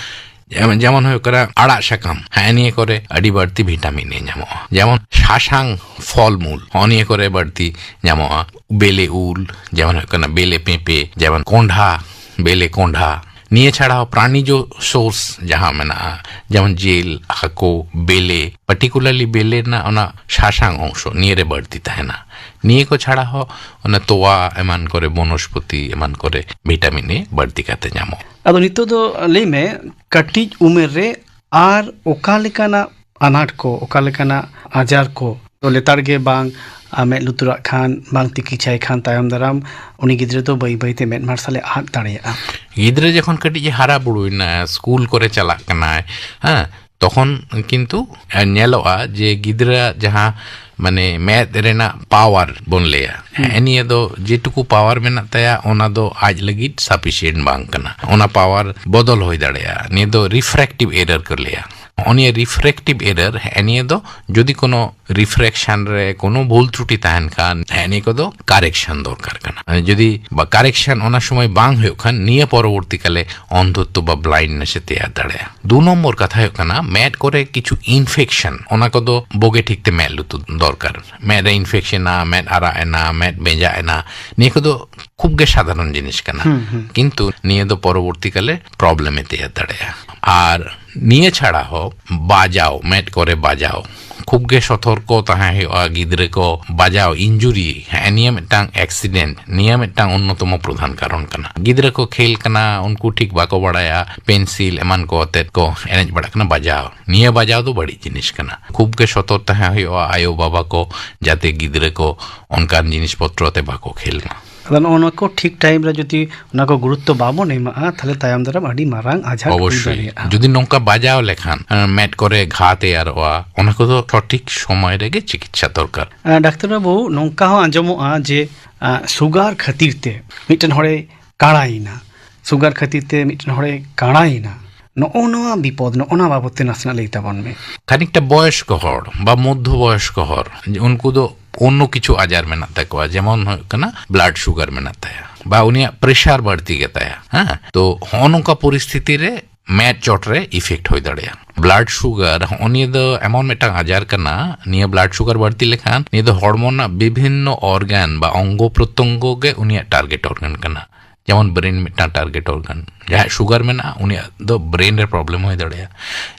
ᱡᱮᱢᱚᱱ ᱡᱮᱢᱚᱱ ᱦᱩᱭᱩᱜ ᱠᱟᱱᱟ ᱟᱲᱟᱜ ᱥᱟᱠᱟᱢ, ᱦᱮᱸ, ᱱᱤᱭᱟᱹ ᱠᱚᱨᱮ ᱟᱹᱰᱤ ᱵᱟᱹᱲᱛᱤ ᱵᱷᱤᱴᱟᱢᱤᱱ ᱮ ᱧᱟᱢᱚᱜᱼᱟ᱾ ᱡᱮᱢᱚᱱ ᱥᱟᱥᱟᱝ ᱯᱷᱚᱞ ᱢᱩᱞ, ᱦᱚᱸᱜᱼᱚ ᱱᱤᱭᱟᱹ ᱠᱚᱨᱮ ᱵᱟᱹᱲᱛᱤ ᱧᱟᱢᱚᱜᱼᱟ᱾ ᱵᱮᱞᱮ ᱩᱞ, ᱡᱮᱢᱚᱱ ᱦᱩᱭᱩᱜ ᱠᱟᱱᱟ ᱵᱮᱞᱮ ᱯᱮᱸᱯᱮ, ᱡᱮᱢᱚᱱ ᱠᱚᱸᱰᱷᱟ, ᱵᱮᱞᱮ ᱠᱚᱸᱰᱷᱟ᱾ ᱱᱤᱭᱟᱹ ᱪᱷᱟᱲᱟ ᱦᱚᱸ ᱯᱨᱟᱱᱤᱡᱚ ᱥᱳᱨᱥ ᱡᱟᱦᱟᱸ ᱢᱮᱱᱟᱜᱼᱟ, ᱡᱮᱢᱚᱱ ᱡᱤᱞ, ᱦᱟᱹᱠᱩ, ᱵᱮᱞᱮ, ᱯᱟᱨᱴᱤᱠᱩᱞᱟᱨᱞᱤ ᱵᱮᱞᱮ ᱨᱮᱱᱟᱜ ᱚᱱᱟ ᱥᱟᱥᱟᱝ ᱚᱝᱥᱚ ᱱᱤᱭᱟᱹ ᱨᱮ ᱵᱟᱹᱲᱛᱤ ᱛᱟᱦᱮᱱᱟ᱾ ᱱᱤᱭᱟᱹ ᱠᱚ ᱪᱷᱟᱲᱟ ᱦᱚᱸ ᱚᱱᱟ ᱛᱚᱣᱟ ᱮᱢᱟᱱ ᱠᱚᱨᱮ, ᱵᱚᱱᱚᱥᱯᱚᱛᱤ ᱮᱢᱟᱱ ᱠᱚᱨᱮ ᱵᱷᱤᱴᱟᱢᱤᱱ ᱮ ᱵᱟᱹᱲᱛᱤ ᱠᱟᱛᱮ ᱧᱟᱢᱚᱜᱼᱟ᱾ ᱟᱫᱚ ᱱᱤᱛᱚᱜ ᱫᱚ ᱞᱟᱹᱭ ᱢᱮ, ᱠᱟᱹᱴᱤᱡ ᱩᱢᱮᱨ ᱨᱮ ᱟᱨ ᱚᱠᱟ ᱞᱮᱠᱟᱱᱟᱜ ᱟᱱᱟᱴ ᱠᱚ, ᱚᱠᱟ ᱞᱮᱠᱟᱱᱟᱜ ᱟᱡᱟᱨ ᱠᱚ ᱫᱚ ᱞᱮᱛᱟᱲ ᱜᱮ ᱵᱟᱝ, ᱟ, ᱢᱮᱫ ᱞᱩᱛᱩᱨᱟᱜ ᱠᱷᱟᱱ, ᱵᱟᱝ ᱛᱤᱠᱤᱪᱷᱟᱭ ᱠᱷᱟᱱ, ᱛᱟᱭᱚᱢ ᱫᱟᱨᱟᱢ ᱩᱱᱤ ᱜᱤᱫᱽᱨᱟᱹ ᱫᱚ ᱵᱟᱹᱭ ᱵᱟᱹᱭ ᱛᱮ ᱢᱮᱫ ᱢᱟᱨᱥᱟᱞᱮ ᱟᱫ ᱫᱟᱲᱮᱭᱟᱜᱼᱟ᱾ ᱜᱤᱫᱽᱨᱟᱹ ᱡᱚᱠᱷᱚᱱ ᱠᱟᱹᱴᱤᱡ ᱮ ᱦᱟᱨᱟ ᱵᱩᱨᱩᱭᱮᱱᱟ, ᱥᱠᱩᱞ ᱠᱚᱨᱮ ᱪᱟᱞᱟᱜ ᱠᱟᱱᱟᱭ, ᱦᱮᱸ, ᱛᱚᱠᱷᱚᱱ ᱠᱤᱱᱛᱩ ᱧᱮᱞᱚᱜᱼᱟ ᱡᱮ ᱜᱤᱫᱽᱨᱟᱹ ᱡᱟᱦᱟᱸ, ᱢᱟᱱᱮ, ᱢᱮᱫ ᱨᱮᱱᱟᱜ ᱯᱟᱣᱟᱨ ᱵᱚᱱ ᱞᱟᱹᱭᱟ, ᱦᱮᱸ, ᱱᱤᱭᱟᱹ ᱫᱚ ᱡᱮᱴᱩᱠᱩ ᱯᱟᱣᱟᱨ ᱢᱮᱱᱟᱜ ᱛᱟᱭᱟ, ᱚᱱᱟ ᱫᱚ ᱟᱡ ᱞᱟᱹᱜᱤᱫ ᱥᱟᱯᱷᱤᱥᱤᱭᱮᱱᱴ ᱵᱟᱝ ᱠᱟᱱᱟ᱾ ᱚᱱᱟ ᱯᱟᱣᱟᱨ ᱵᱚᱫᱚᱞ ᱦᱩᱭ ᱫᱟᱲᱮᱭᱟᱜᱼᱟ᱾ ᱱᱤᱭᱟᱹ ᱫᱚ ᱨᱤᱯᱷᱨᱮᱠᱴᱤᱵᱷ ᱮᱨᱟᱨ ᱠᱚ ᱞᱟᱹᱭᱟ᱾ ᱱᱚᱜᱼᱚ ᱱᱤᱭᱟᱹ ᱨᱤᱯᱷᱨᱮᱠᱴᱤᱵᱷ ᱮᱨᱟᱨ, ᱦᱮᱸ, ᱱᱤᱭᱟᱹ ᱫᱚ ᱡᱩᱫᱤ ᱠᱳᱱᱳ ᱨᱤᱯᱷᱨᱮᱠᱥᱚᱱ ᱨᱮ ᱠᱳᱱᱳ ᱵᱷᱩᱞ ᱛᱨᱩᱴᱤ ᱛᱟᱦᱮᱱ ᱠᱷᱟᱱ, ᱦᱮᱸ, ᱱᱤᱭᱟᱹ ᱠᱚᱫᱚ ᱠᱟᱨᱮᱠᱥᱚᱱ ᱫᱚᱨᱠᱟᱨ ᱠᱟᱱᱟ᱾ ᱡᱩᱫᱤ ᱵᱟ ᱠᱟᱨᱮᱠᱥᱚᱱ ᱚᱱᱟ ᱥᱚᱢᱚᱭ ᱵᱟᱝ ᱦᱩᱭᱩᱜ ᱠᱷᱟᱱ, ᱱᱤᱭᱟᱹ ᱯᱚᱨᱚᱵᱚᱨᱛᱤ ᱠᱟᱞᱮ ᱚᱱᱫᱷᱚᱛᱛᱚ ᱵᱟ ᱵᱞᱟᱭᱤᱱᱰᱱᱮᱥ ᱮ ᱛᱮᱭᱟᱨ ᱫᱟᱲᱮᱭᱟᱜᱼᱟ᱾ ᱫᱩ ᱱᱚᱢᱵᱚᱨ ᱠᱟᱛᱷᱟ ᱦᱩᱭᱩᱜ ᱠᱟᱱᱟ, ᱢᱮᱫ ᱠᱚᱨᱮ ᱠᱤᱪᱷᱩ ᱤᱱᱯᱷᱮᱠᱥᱚᱱ, ᱚᱱᱟ ᱠᱚᱫᱚ ᱵᱳᱜᱮ ᱴᱷᱤᱠ ᱛᱮ ᱢᱮᱫ ᱞᱩᱛᱩᱨ ᱫᱚᱨᱠᱟᱨ᱾ ᱢᱮᱫ ᱨᱮ ᱤᱱᱯᱷᱮᱠᱥᱚᱱ ᱮᱱᱟ, ᱢᱮᱫ ᱟᱨᱟᱜ ᱮᱱᱟ, ᱢᱮᱫ ᱵᱮᱸᱡᱟᱜ ᱮᱱᱟ, ᱱᱤᱭᱟᱹ ᱠᱚᱫᱚ ᱠᱷᱩᱵ ᱜᱮ ᱥᱟᱫᱷᱟᱨᱚᱱ ᱡᱤᱱᱤᱥ ᱠᱟᱱᱟ᱾ ᱦᱩᱸ, ᱦᱩᱸ᱾ ᱠᱤᱱᱛᱩ ᱱᱤᱭᱟᱹ ᱫᱚ ᱯᱚᱨᱚᱵᱚᱨᱛᱤ ᱠᱟᱞᱮ ᱯᱨᱚᱵᱞᱮᱢ ᱮ ᱛᱮᱭᱟᱨ ᱫᱟᱲᱮᱭᱟᱜᱼᱟ᱾ ᱟᱨ ᱱᱤᱭᱟᱹ ᱪᱷᱟᱲᱟ ᱦᱚᱸ ᱵᱟᱡᱟᱣ, ᱢᱮᱫ ᱠᱚᱨᱮ ᱵᱟᱡᱟᱣ, ᱠᱷᱩᱵ ᱜᱮ ᱥᱚᱛᱚᱨᱠᱚ ᱛᱟᱦᱮᱸ ᱦᱩᱭᱩᱜᱼᱟ᱾ ᱜᱤᱫᱽᱨᱟᱹ ᱠᱚ ᱵᱟᱡᱟᱣ, ᱤᱱᱡᱩᱨᱤ, ᱦᱮᱸ, ᱱᱤᱭᱟᱹ ᱢᱤᱫᱴᱟᱝ ᱮᱠᱥᱤᱰᱮᱱᱴ, ᱱᱤᱭᱟᱹ ᱢᱤᱫᱴᱟᱝ ᱚᱱᱱᱚᱛᱚᱢᱚ ᱯᱨᱚᱫᱷᱟᱱ ᱠᱟᱨᱚᱱ ᱠᱟᱱᱟ᱾ ᱜᱤᱫᱽᱨᱟᱹ ᱠᱚ ᱠᱷᱮᱞ ᱠᱟᱱᱟ, ᱩᱱᱠᱩ ᱴᱷᱤᱠ ᱵᱟᱠᱚ ᱵᱟᱲᱟᱭᱟ, ᱯᱮᱱᱥᱤᱞ ᱮᱢᱟᱱ ᱠᱚ ᱟᱛᱮᱫ ᱠᱚ ᱮᱱᱮᱡ ᱵᱟᱲᱟᱜ ᱠᱟᱱᱟ, ᱵᱟᱡᱟᱣ᱾ ᱱᱤᱭᱟᱹ ᱵᱟᱡᱟᱣ ᱫᱚ ᱵᱟᱹᱲᱤᱡ ᱡᱤᱱᱤᱥ ᱠᱟᱱᱟ᱾ ᱠᱷᱩᱵ ᱜᱮ ᱥᱚᱛᱚᱨ ᱛᱟᱦᱮᱸ ᱦᱩᱭᱩᱜᱼᱟ ᱟᱭᱳ ᱵᱟᱵᱟ ᱠᱚ, ᱡᱟᱛᱮ ᱜᱤᱫᱽᱨᱟᱹ ᱠᱚ ᱚᱱᱠᱟᱱ ᱡᱤᱱᱤᱥ ᱯᱚᱛᱨᱚ ᱛᱮ ᱵᱟᱠᱚ ᱠᱷᱮᱞ ᱢᱟ᱾ ᱟᱫᱚ ᱱᱚᱜᱼᱚ ᱱᱚᱣᱟ ᱠᱚ ᱴᱷᱤᱠ ᱴᱟᱭᱤᱢ ᱨᱮ ᱡᱩᱫᱤ ᱚᱱᱟ ᱠᱚ ᱜᱩᱨᱩᱛᱛᱚ ᱵᱟᱵᱚᱱ ᱮᱢᱟᱜᱼᱟ, ᱛᱟᱦᱞᱮ ᱛᱟᱭᱚᱢ ᱫᱟᱨᱟᱢ ᱟᱹᱰᱤ ᱢᱟᱨᱟᱝ ᱟᱡᱷᱟᱴ ᱦᱩᱭ ᱚᱵᱚᱥᱥᱳᱭ᱾ ᱫᱟᱲᱮᱭᱟᱜᱼᱟ᱾ ᱡᱩᱫᱤ ᱱᱚᱝᱠᱟ ᱵᱟᱡᱟᱣ ᱞᱮᱠᱷᱟᱱ, ᱮᱸ, ᱢᱮᱫ ᱠᱚᱨᱮ ᱜᱷᱟ ᱛᱮᱭᱟᱨᱚᱜᱼᱟ, ᱚᱱᱟ ᱠᱚᱫᱚ ᱥᱚᱴᱷᱤᱠ ᱥᱚᱢᱚᱭ ᱨᱮᱜᱮ ᱪᱤᱠᱤᱛᱥᱟ ᱫᱚᱨᱠᱟᱨ᱾ ᱮᱸ, ᱰᱟᱠᱛᱟᱨ ᱵᱟᱹᱵᱩ, ᱱᱚᱝᱠᱟ ᱦᱚᱸ ᱟᱸᱡᱚᱢᱚᱜᱼᱟ ᱡᱮ, ᱮᱸ, ᱥᱩᱜᱟᱨ ᱠᱷᱟᱹᱛᱤᱨ ᱛᱮ ᱢᱤᱫᱴᱮᱱ ᱦᱚᱲᱮ ᱠᱟᱬᱟᱭᱮᱱᱟ, ᱥᱩᱜᱟᱨ ᱠᱷᱟᱹᱛᱤᱨ ᱛᱮ ᱢᱤᱫᱴᱮᱱ ᱦᱚᱲᱮ ᱠᱟᱬᱟᱭᱮᱱᱟ, ᱱᱚᱜᱼᱚ ᱱᱚᱣᱟ ᱵᱤᱯᱚᱫ, ᱱᱚᱜᱼᱚ ᱱᱚᱣᱟ ᱵᱟᱵᱚᱫ ᱛᱮ ᱱᱟᱥᱮᱱᱟᱜ ᱞᱟᱹᱭ ᱛᱟᱵᱚᱱ ᱢᱮ᱾ ᱠᱷᱟᱱᱤᱠᱴᱟ ᱵᱚᱭᱚᱥᱠᱚ ᱦᱚᱲ ᱵᱟ ᱢᱚᱫᱽᱫᱷᱚ ᱵᱚᱭᱚᱥᱠᱚ ᱦᱚᱲ, ᱩᱱᱠᱩ ᱫᱚ ᱚᱱᱱᱚ ᱠᱤᱪᱷᱩ ᱟᱡᱟᱨ ᱢᱮᱱᱟᱜ ᱛᱟᱠᱚᱣᱟ, ᱡᱮᱢᱚᱱ ᱦᱩᱭᱩᱜ ᱠᱟᱱᱟ ᱵᱞᱟᱰ ᱥᱩᱜᱟᱨ ᱢᱮᱱᱟᱜ ᱛᱟᱭᱟ ᱵᱟ ᱩᱱᱤᱭᱟᱜ ᱯᱨᱮᱥᱟᱨ ᱵᱟᱹᱲᱛᱤ ᱜᱮᱛᱟᱭᱟ, ᱦᱮᱸ? ᱛᱚ ᱦᱚᱸᱜᱼᱚ ᱱᱚᱝᱠᱟ ᱯᱚᱨᱤᱥᱛᱷᱤᱛᱤ ᱨᱮ ᱢᱮᱫ ᱪᱚᱴ ᱨᱮ ᱤᱯᱷᱮᱠᱴ ᱦᱩᱭ ᱫᱟᱲᱮᱭᱟᱜᱼᱟ᱾ ᱵᱞᱟᱰ ᱥᱩᱜᱟᱨ, ᱦᱚᱸᱜᱼᱚ ᱱᱤᱭᱟᱹ ᱫᱚ ᱮᱢᱚᱱ ᱢᱤᱫᱴᱟᱝ ᱟᱡᱟᱨ ᱠᱟᱱᱟ, ᱱᱤᱭᱟᱹ ᱵᱞᱟᱰ ᱥᱩᱜᱟᱨ ᱵᱟᱹᱲᱛᱤ ᱞᱮᱠᱷᱟᱱ ᱱᱤᱭᱟᱹ ᱫᱚ ᱦᱚᱲᱢᱚ ᱨᱮᱱᱟᱜ ᱵᱤᱵᱷᱤᱱᱱᱚ ᱚᱨᱜᱟᱱ ᱵᱟ ᱚᱝᱜᱚ ᱯᱨᱚᱛᱚᱝᱜᱚ ᱜᱮ ᱩᱱᱤᱭᱟᱜ ᱴᱟᱨᱜᱮᱴ ᱚᱨᱜᱟᱱ ᱠᱟᱱᱟ᱾ ᱡᱮᱢᱚᱱ ᱵᱨᱮᱱ ᱢᱤᱫᱴᱟᱝ ᱴᱟᱨᱜᱮᱴ ᱚᱨᱜᱟᱱ, ᱡᱟᱦᱟᱸᱭᱟᱜ ᱥᱩᱜᱟᱨ ᱢᱮᱱᱟᱜᱼᱟ ᱩᱱᱤᱭᱟᱜ ᱫᱚ ᱵᱨᱮᱱ ᱨᱮ ᱯᱨᱚᱵᱞᱮᱢ ᱦᱩᱭ ᱫᱟᱲᱮᱭᱟᱜᱼᱟ᱾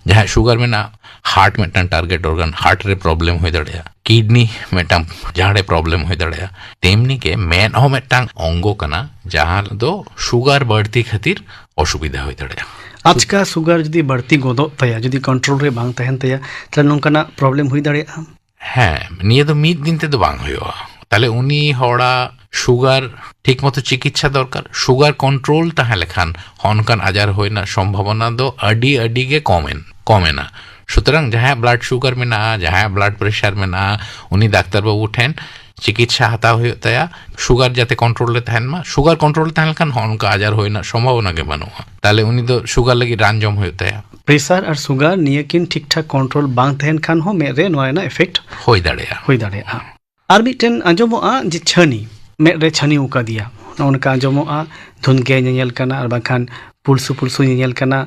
ᱡᱟᱦᱟᱸᱭᱟᱜ ᱥᱩᱜᱟᱨ ᱢᱮᱱᱟᱜᱼᱟ, ᱦᱟᱨᱴ ᱢᱤᱫᱴᱟᱝ ᱴᱟᱨᱜᱮᱴ ᱚᱨᱜᱟᱱ, ᱦᱟᱨᱴ ᱨᱮ ᱯᱨᱚᱵᱞᱮᱢ ᱦᱩᱭ ᱫᱟᱲᱮᱭᱟᱜᱼᱟ᱾ ᱠᱤᱰᱱᱤ ᱢᱤᱫᱴᱟᱝ ᱡᱟᱦᱟᱸ ᱨᱮ ᱯᱨᱚᱵᱞᱮᱢ ᱦᱩᱭ ᱫᱟᱲᱮᱭᱟᱜᱼᱟ᱾ ᱛᱮᱢᱱᱤ ᱜᱮ ᱢᱮᱫ ᱦᱚᱸ ᱢᱤᱫᱴᱟᱝ ᱚᱝᱜᱚ ᱠᱟᱱᱟ ᱡᱟᱦᱟᱸ ᱫᱚ ᱥᱩᱜᱟᱨ ᱵᱟᱹᱲᱛᱤ ᱠᱷᱟᱹᱛᱤᱨ ᱚᱥᱩᱵᱤᱫᱷᱟ ᱦᱩᱭ ᱫᱟᱲᱮᱭᱟᱜᱼᱟ᱾ ᱟᱪᱠᱟ ᱥᱩᱜᱟᱨ ᱡᱩᱫᱤ ᱵᱟᱹᱲᱛᱤ ᱜᱚᱫᱚᱜ ᱛᱟᱭᱟ, ᱡᱩᱫᱤ ᱠᱚᱱᱴᱨᱳᱞ ᱨᱮ ᱵᱟᱝ ᱛᱟᱦᱮᱱ ᱛᱟᱭᱟ, ᱛᱟᱦᱞᱮ ᱱᱚᱝᱠᱟᱱᱟᱜ ᱯᱨᱚᱵᱞᱮᱢ ᱦᱩᱭ ᱫᱟᱲᱮᱭᱟᱜᱼᱟ? ᱦᱮᱸ, ᱱᱤᱭᱟᱹ ᱫᱚ ᱢᱤᱫ ᱫᱤᱱ ᱛᱮᱫᱚ ᱵᱟᱝ ᱦᱩᱭᱩᱜᱼᱟ᱾ ᱛᱟᱦᱞᱮ ᱩᱱᱤ ᱦᱚᱲᱟᱜ ᱥᱩᱜᱟᱨ ᱴᱷᱤᱠ ᱢᱚᱛᱚ ᱪᱤᱠᱤᱛᱥᱟ ᱫᱚᱨᱠᱟᱨ᱾ ᱥᱩᱜᱟᱨ ᱠᱚᱱᱴᱨᱳᱞ ᱛᱟᱦᱮᱸ ᱞᱮᱠᱷᱟᱱ ᱦᱚᱸ ᱚᱱᱠᱟᱱ ᱟᱡᱟᱨ ᱦᱩᱭ ᱨᱮᱱᱟᱜ ᱥᱚᱢᱵᱷᱟᱵᱚᱱᱟ ᱫᱚ ᱟᱹᱰᱤ, ᱟᱹᱰᱤ ᱜᱮ ᱠᱚᱢᱮᱱ, ᱠᱚᱢᱮᱱᱟ᱾ ᱥᱩᱛᱚᱨᱟᱝ ᱡᱟᱦᱟᱸᱭᱟᱜ ᱵᱞᱟᱰ ᱥᱩᱜᱟᱨ ᱢᱮᱱᱟᱜᱼᱟ, ᱡᱟᱦᱟᱸᱭᱟᱜ ᱵᱞᱟᱰ ᱯᱨᱮᱥᱟᱨ ᱢᱮᱱᱟᱜᱼᱟ, ᱩᱱᱤ ᱰᱟᱠᱛᱟᱨ ᱵᱟᱹᱵᱩ ᱴᱷᱮᱱ ᱪᱤᱠᱤᱛᱥᱟ ᱦᱟᱛᱟᱣ ᱦᱩᱭᱩᱜ ᱛᱟᱭᱟ᱾ ᱥᱩᱜᱟᱨ ᱡᱟᱛᱮ ᱠᱚᱱᱴᱨᱳᱞ ᱨᱮ ᱛᱟᱦᱮᱱ ᱢᱟ᱾ ᱥᱩᱜᱟᱨ ᱠᱚᱱᱴᱨᱳᱞ ᱨᱮ ᱛᱟᱦᱮᱸ ᱞᱮᱱᱠᱷᱟᱱ ᱦᱚᱸ ᱚᱱᱠᱟ ᱟᱡᱟᱨ ᱦᱩᱭ ᱨᱮᱱᱟᱜ ᱥᱚᱢᱵᱷᱟᱵᱚᱱᱟ ᱜᱮ ᱵᱟᱹᱱᱩᱜᱼᱟ᱾ ᱛᱟᱦᱞᱮ ᱩᱱᱤ ᱫᱚ ᱥᱩᱜᱟᱨ ᱞᱟᱹᱜᱤᱫ ᱨᱟᱱ ᱡᱚᱢ ᱦᱩᱭᱩᱜ ᱛᱟᱭᱟ᱾ ᱯᱨᱮᱥᱟᱨ ᱟᱨ ᱥᱩᱜᱟᱨ ᱱᱤᱭᱟᱹ ᱠᱤᱱ ᱴᱷᱤᱠ ᱴᱷᱟᱠ ᱠᱚᱱᱴᱨᱳᱞ ᱵᱟᱝ ᱛᱟᱦᱮᱱ ᱠᱷᱟᱱ ᱦᱚᱸ ᱢᱮᱫ ᱨᱮ ᱱᱚᱣᱟ ᱨᱮᱱᱟᱜ ᱤᱯᱷᱮᱠᱴ ᱦᱩᱭ ᱫᱟᱲᱮᱭᱟᱜᱼᱟ᱾ ᱦᱩᱭ ᱫᱟᱲᱮᱭᱟᱜᱼᱟ᱾ ᱟᱨ ᱢᱤᱫᱴᱮᱱ ᱟᱸᱡᱚᱢᱚᱜᱼᱟ ᱡᱮ ᱪᱷᱟᱹᱱᱤ, ᱢᱮᱫ ᱨᱮ ᱪᱷᱟᱹᱱᱤ ᱚᱠᱟᱫᱮᱭᱟ, ᱱᱚᱜᱼᱚ ᱱᱚᱝᱠᱟ ᱟᱸᱡᱚᱢᱚᱜᱼᱟ᱾ ᱫᱷᱩᱸᱫᱽᱜᱮ ᱧᱮᱧᱮᱞ ᱠᱟᱱᱟ ᱟᱨ ᱵᱟᱝᱠᱷᱟᱱ ᱯᱩᱞᱥᱩ ᱯᱩᱞᱥᱩ ᱧᱮᱧᱮᱞ ᱠᱟᱱᱟ᱾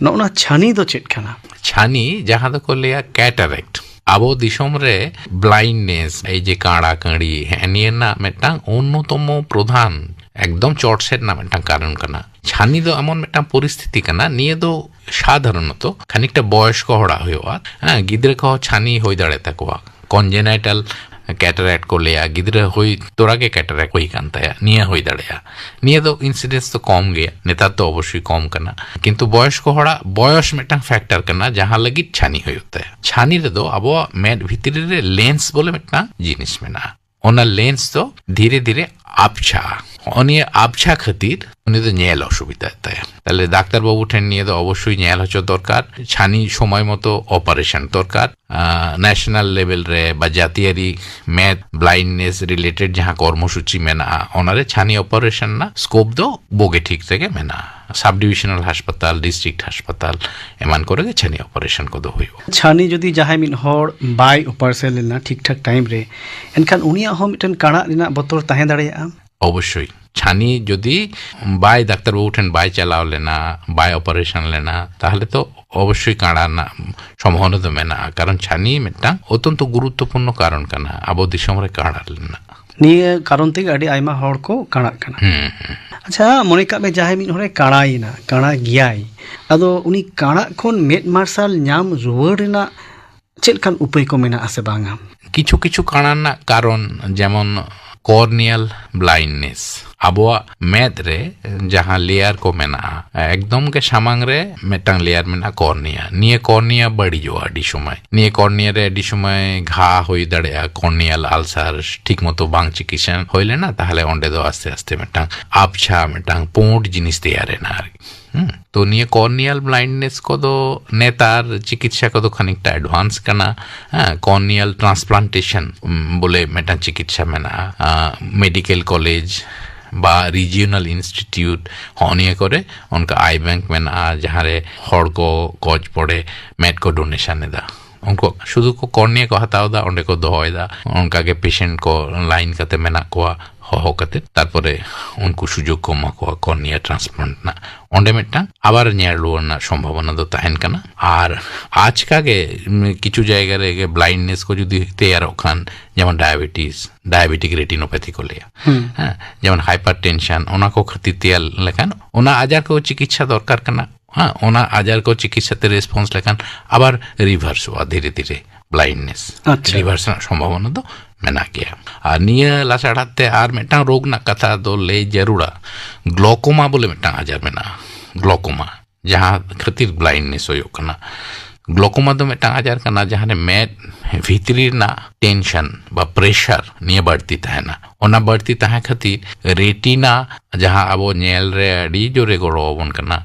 ᱱᱚᱜᱼᱚ ᱱᱚᱣᱟ ᱪᱷᱟᱹᱱᱤ ᱫᱚ ᱪᱮᱫ ᱠᱟᱱᱟ? ᱪᱷᱟᱹᱱᱤ, ᱡᱟᱦᱟᱸ ᱫᱚᱠᱚ ᱞᱟᱹᱭᱟ ᱠᱮᱴᱟᱨᱮᱠᱴ, ᱟᱵᱚ ᱫᱤᱥᱚᱢ ᱨᱮ ᱵᱞᱟᱭᱤᱱᱰᱱᱮᱥ, ᱮᱭ ᱡᱮ ᱠᱟᱬᱟ ᱠᱟᱺᱲᱤ, ᱦᱮᱸ, ᱱᱤᱭᱟᱹ ᱨᱮᱱᱟᱜ ᱢᱤᱫᱴᱟᱝ ᱚᱱᱱᱚᱛᱚᱢᱚ ᱯᱨᱚᱫᱷᱟᱱ, ᱮᱠᱫᱚᱢ ᱪᱚᱴ ᱥᱮᱫ ᱨᱮᱱᱟᱜ ᱢᱤᱫᱴᱟᱝ ᱠᱟᱨᱚᱱ ᱠᱟᱱᱟ᱾ ᱪᱷᱟᱹᱱᱤ ᱫᱚ ᱮᱢᱚᱱ ᱢᱤᱫᱴᱟᱝ ᱯᱚᱨᱤᱥᱛᱷᱤᱛᱤ ᱠᱟᱱᱟ, ᱱᱤᱭᱟᱹ ᱫᱚ ᱥᱟᱫᱷᱟᱨᱚᱱᱚᱛᱚ ᱠᱷᱟᱱᱤᱠᱴᱟ ᱵᱚᱭᱚᱥᱠᱚ ᱦᱚᱲᱟᱜ ᱦᱩᱭᱩᱜᱼᱟ᱾ ᱦᱮᱸ, ᱜᱤᱫᱽᱨᱟᱹ ᱠᱚᱦᱚᱸ ᱪᱷᱟᱹᱱᱤ ᱦᱩᱭ ᱫᱟᱲᱮ ᱛᱟᱠᱚᱣᱟ, ᱠᱚᱱᱡᱮᱱᱟᱭᱴᱟᱞ ᱠᱮᱴᱟᱨᱮᱠᱴ ᱠᱚ ᱞᱟᱹᱭᱟ, ᱜᱤᱫᱽᱨᱟᱹ ᱦᱩᱭ ᱛᱚᱨᱟ ᱜᱮ ᱠᱮᱴᱟᱨᱮᱠᱴ ᱦᱩᱭ ᱠᱟᱱ ᱛᱟᱭᱟ, ᱱᱤᱭᱟᱹ ᱦᱩᱭ ᱫᱟᱲᱮᱭᱟᱜᱼᱟ᱾ ᱱᱤᱭᱟᱹ ᱫᱚ ᱤᱱᱥᱤᱰᱮᱱᱥ ᱫᱚ ᱠᱚᱢ ᱜᱮᱭᱟ, ᱱᱮᱛᱟᱨ ᱫᱚ ᱚᱵᱚᱥᱥᱳᱭ ᱠᱚᱢ ᱠᱟᱱᱟ, ᱠᱤᱱᱛᱩ ᱵᱚᱭᱚᱥᱠᱚ ᱦᱚᱲᱟᱜ ᱵᱚᱭᱚᱥ ᱢᱤᱫᱴᱟᱝ ᱯᱷᱮᱠᱴᱟᱨ ᱠᱟᱱᱟ ᱡᱟᱦᱟᱸ ᱞᱟᱹᱜᱤᱫ ᱪᱷᱟᱹᱱᱤ ᱦᱩᱭᱩᱜ ᱛᱟᱭᱟ᱾ ᱪᱷᱟᱹᱱᱤ ᱨᱮᱫᱚ ᱟᱵᱚᱣᱟᱜ ᱢᱮᱫ ᱵᱷᱤᱛᱨᱤ ᱨᱮ ᱞᱮᱱᱥ ᱵᱚᱞᱮ ᱢᱤᱫᱴᱟᱝ ᱡᱤᱱᱤᱥ ᱢᱮᱱᱟᱜᱼᱟ, ᱚᱱᱟ ᱞᱮᱱᱥ ᱫᱚ ᱫᱷᱤᱨᱮ ᱫᱷᱤᱨᱮ ᱟᱵᱪᱷᱟᱜᱼᱟ᱾ ᱦᱚᱸᱜᱼᱚ ᱱᱤᱭᱟᱹ ᱟᱵᱪᱷᱟ ᱠᱷᱟᱹᱛᱤᱨ ᱩᱱᱤ ᱫᱚ ᱧᱮᱞ ᱚᱥᱩᱵᱤᱫᱷᱟᱜ ᱛᱟᱭᱟ᱾ ᱛᱟᱦᱞᱮ ᱰᱟᱠᱛᱟᱨ ᱵᱟᱹᱵᱩ ᱴᱷᱮᱱ ᱱᱤᱭᱟᱹ ᱫᱚ ᱚᱵᱚᱥᱥᱳᱭ ᱧᱮᱞ ᱦᱚᱪᱚ ᱫᱚᱨᱠᱟᱨ᱾ ᱪᱷᱟᱹᱱᱤ ᱥᱚᱢᱚᱭ ᱢᱚᱛᱚ ᱚᱯᱟᱨᱮᱥᱚᱱ ᱫᱚᱨᱠᱟᱨ᱾ ᱱᱮᱥᱚᱱᱟᱞ ᱞᱮᱵᱮᱞ ᱨᱮ ᱵᱟ ᱡᱟᱹᱛᱤᱭᱟᱹᱨᱤ ᱢᱮᱫ ᱵᱞᱟᱭᱤᱱᱰᱱᱮᱥ ᱨᱤᱞᱮᱴᱮᱰ ᱡᱟᱦᱟᱸ ᱠᱚᱨᱢᱚᱥᱩᱪᱤ ᱢᱮᱱᱟᱜᱼᱟ, ᱚᱱᱟᱨᱮ ᱪᱷᱟᱹᱱᱤ ᱚᱯᱟᱨᱮᱥᱚᱱ ᱨᱮᱱᱟᱜ ᱥᱠᱳᱯ ᱫᱚ ᱵᱳᱜᱮ ᱴᱷᱤᱠ ᱨᱮᱜᱮ ᱢᱮᱱᱟᱜᱼᱟ᱾ ᱥᱟᱵ ᱰᱤᱵᱤᱡᱚᱱᱟᱞ ᱦᱟᱥᱯᱟᱛᱟᱞ, ᱰᱤᱥᱴᱨᱤᱠᱴ ᱦᱟᱥᱯᱟᱛᱟᱞ ᱮᱢᱟᱱ ᱠᱚᱨᱮ ᱜᱮ ᱪᱷᱟᱹᱱᱤ ᱚᱯᱟᱨᱮᱥᱚᱱ ᱠᱚᱫᱚ ᱦᱩᱭᱩᱜᱼᱟ᱾ ᱪᱷᱟᱹᱱᱤ ᱡᱩᱫᱤ ᱡᱟᱦᱟᱸᱭ ᱢᱤᱫ ᱦᱚᱲ ᱵᱟᱭ ᱚᱯᱟᱨᱮᱥᱚᱱ ᱞᱮᱱᱟ ᱴᱷᱤᱠ ᱴᱷᱟᱠ ᱴᱟᱭᱤᱢ ᱨᱮ, ᱮᱱᱠᱷᱟᱱ ᱩᱱᱤᱭᱟᱜ ᱦᱚᱸ ᱢᱤᱫᱴᱮᱱ ᱠᱟᱬᱟᱜ ᱨᱮᱱᱟᱜ ᱵᱚᱛᱚᱨ ᱛᱟᱦᱮᱸ ᱫᱟᱲᱮᱭᱟᱜᱼᱟ᱾ ᱚᱵᱚᱥᱥᱳᱭ᱾ ᱪᱷᱟᱹᱱᱤ ᱡᱩᱫᱤ ᱵᱟᱭ, ᱰᱟᱠᱛᱟᱨ ᱵᱟᱹᱵᱩ ᱴᱷᱮᱱ ᱵᱟᱭ ᱪᱟᱞᱟᱣ ᱞᱮᱱᱟ, ᱵᱟᱭ ᱚᱯᱟᱨᱮᱥᱚᱱ ᱞᱮᱱᱟ, ᱛᱟᱦᱚᱞᱮ ᱛᱚ ᱚᱵᱚᱥᱥᱳᱭ ᱠᱟᱬᱟ ᱨᱮᱱᱟᱜ ᱥᱚᱢᱵᱷᱚᱵᱚᱱᱟ ᱫᱚ ᱢᱮᱱᱟᱜᱼᱟ, ᱠᱟᱨᱚᱱ ᱪᱷᱟᱹᱱᱤ ᱢᱤᱫᱴᱟᱝ ᱚᱛᱚᱱᱛᱚ ᱜᱩᱨᱩᱛᱛᱚᱯᱩᱨᱱᱚ ᱠᱟᱨᱚᱱ ᱠᱟᱱᱟ ᱟᱵᱚ ᱫᱤᱥᱚᱢ ᱨᱮ ᱠᱟᱬᱟ ᱨᱮᱱᱟᱜ᱾ ᱱᱤᱭᱟᱹ ᱠᱟᱨᱚᱱ ᱛᱮᱜᱮ ᱟᱹᱰᱤ ᱟᱭᱢᱟ ᱦᱚᱲ ᱠᱚ ᱠᱟᱬᱟᱜ ᱠᱟᱱᱟ᱾ ᱦᱩᱸ, ᱦᱩᱸ᱾ ᱟᱪᱪᱷᱟ, ᱢᱚᱱᱮ ᱠᱟᱜ ᱢᱮ ᱡᱟᱦᱟᱸᱭ ᱢᱤᱫ ᱦᱚᱲᱮ ᱠᱟᱬᱟᱭᱮᱱᱟ, ᱠᱟᱬᱟ ᱜᱮᱭᱟᱭ, ᱟᱫᱚ ᱩᱱᱤ ᱠᱟᱬᱟᱜ ᱠᱷᱚᱱ ᱢᱮᱫ ᱢᱟᱨᱥᱟᱞ ᱧᱟᱢ ᱨᱩᱣᱟᱹᱲ ᱨᱮᱱᱟᱜ ᱪᱮᱫ ᱞᱮᱠᱟᱱ ᱩᱯᱟᱹᱭ ᱠᱚ ᱢᱮᱱᱟᱜᱼᱟ ᱥᱮ ᱵᱟᱝᱟ? ᱠᱤᱪᱷᱩ ᱠᱤᱪᱷᱩ ᱠᱟᱬᱟ ᱨᱮᱱᱟᱜ ᱠᱟᱨᱚᱱ, ᱡᱮᱢᱚᱱ corneal blindness, ᱟᱵᱚᱣᱟᱜ ᱢᱮᱫ ᱨᱮ ᱡᱟᱦᱟᱸ ᱞᱮᱭᱟᱨ ᱠᱚ ᱢᱮᱱᱟᱜᱼᱟ, ᱮᱠᱫᱚᱢ ᱜᱮ ᱥᱟᱢᱟᱝ ᱨᱮ ᱢᱤᱫᱴᱟᱝ ᱞᱮᱭᱟᱨ ᱢᱮᱱᱟᱜᱼᱟ, cornea᱾ ᱱᱤᱭᱟᱹ cornea ᱵᱟᱹᱲᱤᱡᱚᱜᱼᱟ ᱟᱹᱰᱤ ᱥᱚᱢᱚᱭ᱾ ᱱᱤᱭᱟᱹ cornea ᱨᱮ ᱟᱹᱰᱤ ᱥᱚᱢᱚᱭ ᱜᱷᱟ ᱦᱩᱭ ᱫᱟᱲᱮᱭᱟᱜᱼᱟ, corneal ulcer, ᱴᱷᱤᱠ ᱢᱚᱛᱚ ᱵᱟᱝ ᱪᱤᱠᱤᱛᱥᱟ ᱦᱩᱭ ᱞᱮᱱᱟ, ᱛᱟᱦᱚᱞᱮ ᱚᱸᱰᱮ ᱫᱚ ᱟᱥᱛᱮ ᱟᱥᱛᱮ ᱢᱤᱫᱴᱟᱝ ᱟᱵᱪᱷᱟ, ᱢᱤᱫᱴᱟᱝ ᱯᱩᱸᱰ ᱡᱤᱱᱤᱥ ᱛᱮᱭᱟᱨ ᱮᱱᱟ ᱟᱨᱠᱤ᱾ ᱦᱩᱸ᱾ ᱛᱚ ᱱᱤᱭᱟᱹ corneal blindness ᱠᱚᱫᱚ ᱱᱮᱛᱟᱨ ᱪᱤᱠᱤᱛᱥᱟ ᱠᱚᱫᱚ ᱠᱷᱟᱱᱤᱠᱴᱟ advance ᱠᱟᱱᱟ᱾ ᱦᱮᱸ, corneal transplantation, ᱩᱢ, ᱵᱚᱞᱮ ᱢᱤᱫᱴᱟᱝ ᱪᱤᱠᱤᱛᱥᱟ ᱢᱮᱱᱟᱜᱼᱟ᱾ ᱟᱸ, ᱢᱮᱰᱤᱠᱮᱞ ᱠᱚᱞᱮᱡᱽ ᱵᱟ ᱨᱤᱡᱤᱭᱚᱱᱟᱞ ᱤᱱᱥᱴᱤᱴᱤᱭᱩᱴ, ᱦᱚᱸᱜᱼᱚ ᱱᱤᱭᱟᱹ ᱠᱚᱨᱮ ᱚᱱᱠᱟ eye bank ᱢᱮᱱᱟᱜᱼᱟ, ᱡᱟᱦᱟᱸ ᱨᱮ ᱦᱚᱲ ᱠᱚ ᱜᱚᱡ ᱯᱚᱨᱮ ᱢᱮᱫ ᱠᱚ donation ᱮᱫᱟ᱾ ᱩᱱᱠᱩ ᱥᱩᱫᱷᱩ ᱠᱚ cornea ᱠᱚ ᱦᱟᱛᱟᱣ ᱮᱫᱟ, ᱚᱸᱰᱮ ᱠᱚ ᱫᱚᱦᱚᱭᱮᱫᱟ, ᱚᱱᱠᱟ ᱜᱮ patient ᱠᱚ line ᱠᱟᱛᱮ ᱢᱮᱱᱟᱜ ᱠᱚᱣᱟ, ᱦᱚᱦᱚ ᱠᱟᱛᱮ ᱛᱟᱨᱯᱚᱨᱮ ᱩᱱᱠᱩ ᱥᱩᱡᱳᱜᱽ ᱠᱚ ᱮᱢᱟ ᱠᱚᱣᱟ cornea transplant ᱨᱮᱱᱟᱜ᱾ ᱚᱸᱰᱮ ᱢᱤᱫᱴᱟᱝ ᱟᱵᱟᱨ ᱧᱮᱞ ᱨᱩᱣᱟᱹᱲ ᱨᱮᱱᱟᱜ ᱥᱚᱢᱵᱷᱚᱵᱚᱱᱟ ᱫᱚ ᱛᱟᱦᱮᱱ ᱠᱟᱱᱟ᱾ ᱟᱨ ᱟᱪᱠᱟ ᱜᱮ, ᱩᱢ, ᱠᱤᱪᱷᱩ ᱡᱟᱭᱜᱟ ᱨᱮᱜᱮ blindness ᱠᱚ ᱡᱩᱫᱤ ᱛᱮᱭᱟᱨᱚᱜ ᱠᱷᱟᱱ, ᱡᱮᱢᱚᱱ diabetes, diabetic retinopathy ᱠᱚ ᱞᱟᱹᱭᱟ, ᱦᱩᱸ᱾ ᱦᱮᱸ, ᱡᱮᱢᱚᱱ hypertension, ᱚᱱᱟ ᱠᱚ ᱠᱷᱟᱹᱛᱤᱨ ᱛᱮᱭᱟᱨ ᱞᱮᱠᱷᱟᱱ ᱚᱱᱟ ᱟᱡᱟᱨ ᱠᱚ ᱪᱤᱠᱤᱛᱥᱟ ᱫᱚᱨᱠᱟᱨ ᱠᱟᱱᱟ᱾ ᱦᱮᱸ, ᱚᱱᱟ ᱟᱡᱟᱨ ᱠᱚ ᱪᱤᱠᱤᱛᱥᱟ ᱛᱮ response ᱞᱮᱠᱷᱟᱱ ᱟᱵᱟᱨ reverseᱚᱜᱼᱟ ᱫᱷᱤᱨᱮ ᱫᱷᱤᱨᱮ blindness᱾ ᱟᱪᱪᱷᱟ᱾ Reverse ᱨᱮᱱᱟᱜ ᱥᱚᱢᱵᱷᱚᱵᱚᱱᱟ ᱫᱚ ᱢᱮᱱᱟᱜ ᱜᱮᱭᱟ᱾ ᱟᱨ ᱱᱤᱭᱟᱹ ᱞᱟᱥᱟᱲᱦᱟᱛ ᱛᱮ ᱟᱨ ᱢᱤᱫᱴᱟᱝ ᱨᱳᱜᱽ ᱨᱮᱱᱟᱜ ᱠᱟᱛᱷᱟ ᱫᱚ ᱞᱟᱹᱭ ᱡᱟᱹᱨᱩᱲᱟ, glaucoma ᱵᱚᱞᱮ ᱢᱤᱫᱴᱟᱝ ᱟᱡᱟᱨ ᱢᱮᱱᱟᱜᱼᱟ᱾ glaucoma, ᱡᱟᱦᱟᱸ ᱠᱷᱟᱹᱛᱤᱨ blindness ᱦᱩᱭᱩᱜ ᱠᱟᱱᱟ᱾ glaucoma ᱫᱚ ᱢᱤᱫᱴᱟᱝ ᱟᱡᱟᱨ ᱠᱟᱱᱟ, ᱡᱟᱦᱟᱸ ᱨᱮ ᱢᱮᱫ ᱵᱷᱤᱛᱨᱤ ᱨᱮᱱᱟᱜ tension ᱵᱟ pressure ᱱᱤᱭᱟᱹ ᱵᱟᱹᱲᱛᱤ ᱛᱟᱦᱮᱱᱟ᱾ ᱚᱱᱟ ᱵᱟᱹᱲᱛᱤ ᱛᱟᱦᱮᱸ ᱠᱷᱟᱹᱛᱤᱨ retina, ᱡᱟᱦᱟᱸ ᱟᱵᱚ ᱧᱮᱞ ᱨᱮ ᱟᱹᱰᱤ ᱡᱳᱨᱮ ᱜᱚᱲᱚ ᱟᱵᱚᱱ ᱠᱟᱱᱟ,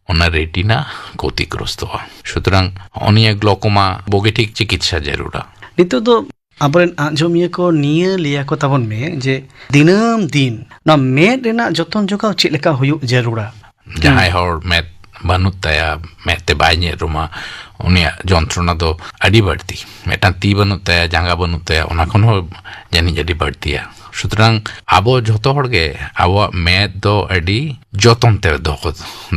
ᱚᱱᱟ retina ᱠᱷᱚᱛᱤᱜᱨᱚᱥᱛᱚᱜᱼᱟ᱾ ᱥᱩᱛᱚᱨᱟᱝ ᱦᱚᱸᱜᱼᱚ ᱱᱤᱭᱟᱹ glaucoma ᱵᱩᱜᱤ ᱴᱷᱤᱠ ᱪᱤᱠᱤᱛᱥᱟ ᱡᱟᱹᱨᱩᱲᱟ᱾ ᱱᱤᱛᱚᱜ ᱫᱚ ᱟᱵᱚᱨᱮᱱ ᱟᱸᱡᱚᱢᱤᱭᱟᱹ ᱠᱚ ᱱᱤᱭᱟᱹ ᱞᱟᱹᱭᱟ ᱠᱚ ᱛᱟᱵᱚᱱ ᱢᱮ ᱡᱮ ᱫᱤᱱᱟᱹᱢ ᱫᱤᱱ ᱱᱚᱣᱟ ᱢᱮᱫ ᱨᱮᱱᱟᱜ ᱡᱚᱛᱚᱱ ᱡᱚᱜᱟᱣ ᱪᱮᱫ ᱞᱮᱠᱟ ᱦᱩᱭᱩᱜ ᱡᱟᱹᱨᱩᱲᱟ? ᱡᱟᱦᱟᱸᱭ ᱦᱩᱸ᱾ ᱦᱚᱲ ᱢᱮᱫ ᱵᱟᱹᱱᱩᱜ ᱛᱟᱭᱟ, ᱢᱮᱫ ᱛᱮ ᱵᱟᱭ ᱧᱮᱞ ᱨᱩᱢᱟ, ᱩᱱᱤᱭᱟᱜ ᱡᱚᱱᱛᱨᱚᱱᱟ ᱫᱚ ᱟᱹᱰᱤ ᱵᱟᱹᱲᱛᱤ᱾ ᱢᱤᱫᱴᱟᱝ ᱛᱤ ᱵᱟᱹᱱᱩᱜ ᱛᱟᱭᱟ, ᱡᱟᱸᱜᱟ ᱵᱟᱹᱱᱩᱜ ᱛᱟᱭᱟ, ᱚᱱᱟ ᱠᱷᱚᱱ ᱦᱚᱸ ᱡᱟᱹᱱᱤᱡ ᱟᱹᱰᱤ ᱵᱟᱹᱲᱛᱤᱭᱟ᱾ ᱥᱩᱛᱚᱨᱟᱝ ᱟᱵᱚ ᱡᱷᱚᱛᱚ ᱦᱚᱲ ᱜᱮ ᱟᱵᱚᱣᱟᱜ ᱢᱮᱫ ᱫᱚ ᱟᱹᱰᱤ ᱡᱚᱛᱚᱱ ᱛᱮ ᱫᱚᱦᱚ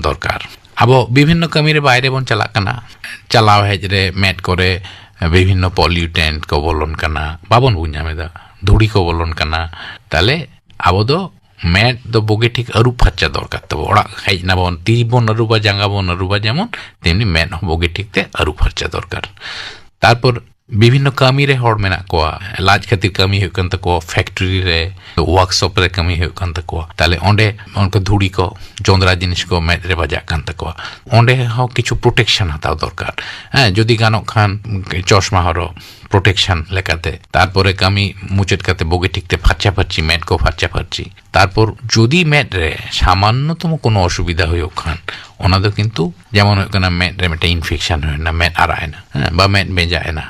ᱫᱚᱨᱠᱟᱨ᱾ ᱟᱵᱚ ᱵᱤᱵᱷᱤᱱᱱᱚ ᱠᱟᱹᱢᱤ ᱨᱮ ᱵᱟᱭᱨᱮ ᱵᱚᱱ ᱪᱟᱞᱟᱜ ᱠᱟᱱᱟ, ᱪᱟᱞᱟᱣ ᱦᱮᱡ ᱨᱮ ᱢᱮᱫ ᱠᱚᱨᱮ ᱵᱤᱵᱷᱤᱱᱱᱚ ᱯᱚᱞᱤᱭᱩᱴᱮᱱᱴ ᱠᱚ ᱵᱚᱞᱚᱱ ᱠᱟᱱᱟ, ᱵᱟᱵᱚᱱ ᱵᱩᱡᱽ ᱧᱟᱢ ᱮᱫᱟ, ᱫᱷᱩᱲᱤ ᱠᱚ ᱵᱚᱞᱚᱱ ᱠᱟᱱᱟ᱾ ᱛᱟᱦᱞᱮ ᱟᱵᱚ ᱫᱚ ᱢᱮᱫ ᱫᱚ ᱵᱩᱜᱤ ᱴᱷᱤᱠ ᱟᱹᱨᱩᱵ ᱯᱷᱟᱨᱪᱟ ᱫᱚᱨᱠᱟᱨ ᱛᱟᱵᱚ᱾ ᱚᱲᱟᱜ ᱦᱮᱡ ᱱᱟᱵᱚᱱ, ᱛᱤ ᱵᱚᱱ ᱟᱹᱨᱩᱵᱟ, ᱡᱟᱸᱜᱟ ᱵᱚᱱ ᱟᱹᱨᱩᱵᱟ, ᱡᱮᱢᱚᱱ ᱛᱮᱢᱱᱤ ᱢᱮᱫ ᱦᱚᱸ ᱵᱩᱜᱤ ᱴᱷᱤᱠ ᱛᱮ ᱟᱹᱨᱩᱵ ᱯᱷᱟᱨᱪᱟ ᱫᱚᱨᱠᱟᱨ᱾ ᱛᱟᱨᱯᱚᱨ ᱵᱤᱵᱷᱤᱱᱱᱚ ᱠᱟᱹᱢᱤ ᱨᱮ ᱦᱚᱲ ᱢᱮᱱᱟᱜ ᱠᱚᱣᱟ, ᱞᱟᱡ ᱠᱷᱟᱹᱛᱤᱨ ᱠᱟᱹᱢᱤ ᱦᱩᱭᱩᱜ ᱠᱟᱱ ᱛᱟᱠᱚᱣᱟ, ᱯᱷᱮᱠᱴᱨᱤ ᱨᱮ, ᱣᱟᱨᱠᱥᱚᱯ ᱨᱮ ᱠᱟᱹᱢᱤ ᱦᱩᱭᱩᱜ ᱠᱟᱱ ᱛᱟᱠᱚᱣᱟ, ᱛᱟᱦᱞᱮ ᱚᱸᱰᱮ ᱚᱱᱠᱟ ᱫᱷᱩᱲᱤ ᱠᱚ, ᱡᱚᱸᱫᱽᱨᱟ ᱡᱤᱱᱤᱥ ᱠᱚ ᱢᱮᱫ ᱨᱮ ᱵᱟᱡᱟᱜ ᱠᱟᱱ ᱛᱟᱠᱚᱣᱟ, ᱚᱸᱰᱮ ᱦᱚᱸ ᱠᱤᱪᱷᱩ ᱯᱨᱚᱴᱮᱠᱥᱚᱱ ᱦᱟᱛᱟᱣ ᱫᱚᱨᱠᱟᱨ᱾ ᱦᱮᱸ, ᱡᱩᱫᱤ ᱜᱟᱱᱚᱜ ᱠᱷᱟᱱ ᱪᱚᱥᱢᱟ ᱦᱚᱨᱚᱜ, ᱯᱨᱚᱴᱮᱠᱥᱚᱱ ᱞᱮᱠᱟᱛᱮ᱾ ᱛᱟᱨᱯᱚᱨᱮ ᱠᱟᱹᱢᱤ ᱢᱩᱪᱟᱹᱫ ᱠᱟᱛᱮ ᱵᱩᱜᱤ ᱴᱷᱤᱠ ᱛᱮ ᱯᱷᱟᱨᱪᱟ ᱯᱷᱟᱨᱪᱤ, ᱢᱮᱫ ᱠᱚ ᱯᱷᱟᱨᱪᱟ ᱯᱷᱟᱨᱪᱤ᱾ ᱛᱟᱨᱯᱚᱨ ᱡᱩᱫᱤ ᱢᱮᱫ ᱨᱮ ᱥᱟᱢᱟᱱᱱᱚᱛᱚᱢᱚ ᱠᱳᱱᱳ ᱚᱥᱩᱵᱤᱫᱷᱟ ᱦᱩᱭᱩᱜ ᱠᱷᱟᱱ, ᱚᱱᱟ ᱫᱚ ᱠᱤᱱᱛᱩ ᱡᱮᱢᱚᱱ ᱦᱩᱭᱩᱜ ᱠᱟᱱᱟ ᱢᱮᱫ ᱨᱮ ᱢᱤᱫᱴᱮᱱ ᱤᱱᱯᱷᱮᱠᱥᱚᱱ ᱦᱩᱭᱱᱟ, ᱢᱮᱫ ᱟᱨᱟᱜ ᱮᱱᱟ, ᱦᱮᱸ, ᱵᱟ ᱢᱮᱫ ᱵᱮᱸᱡᱟᱜ ᱮᱱᱟ,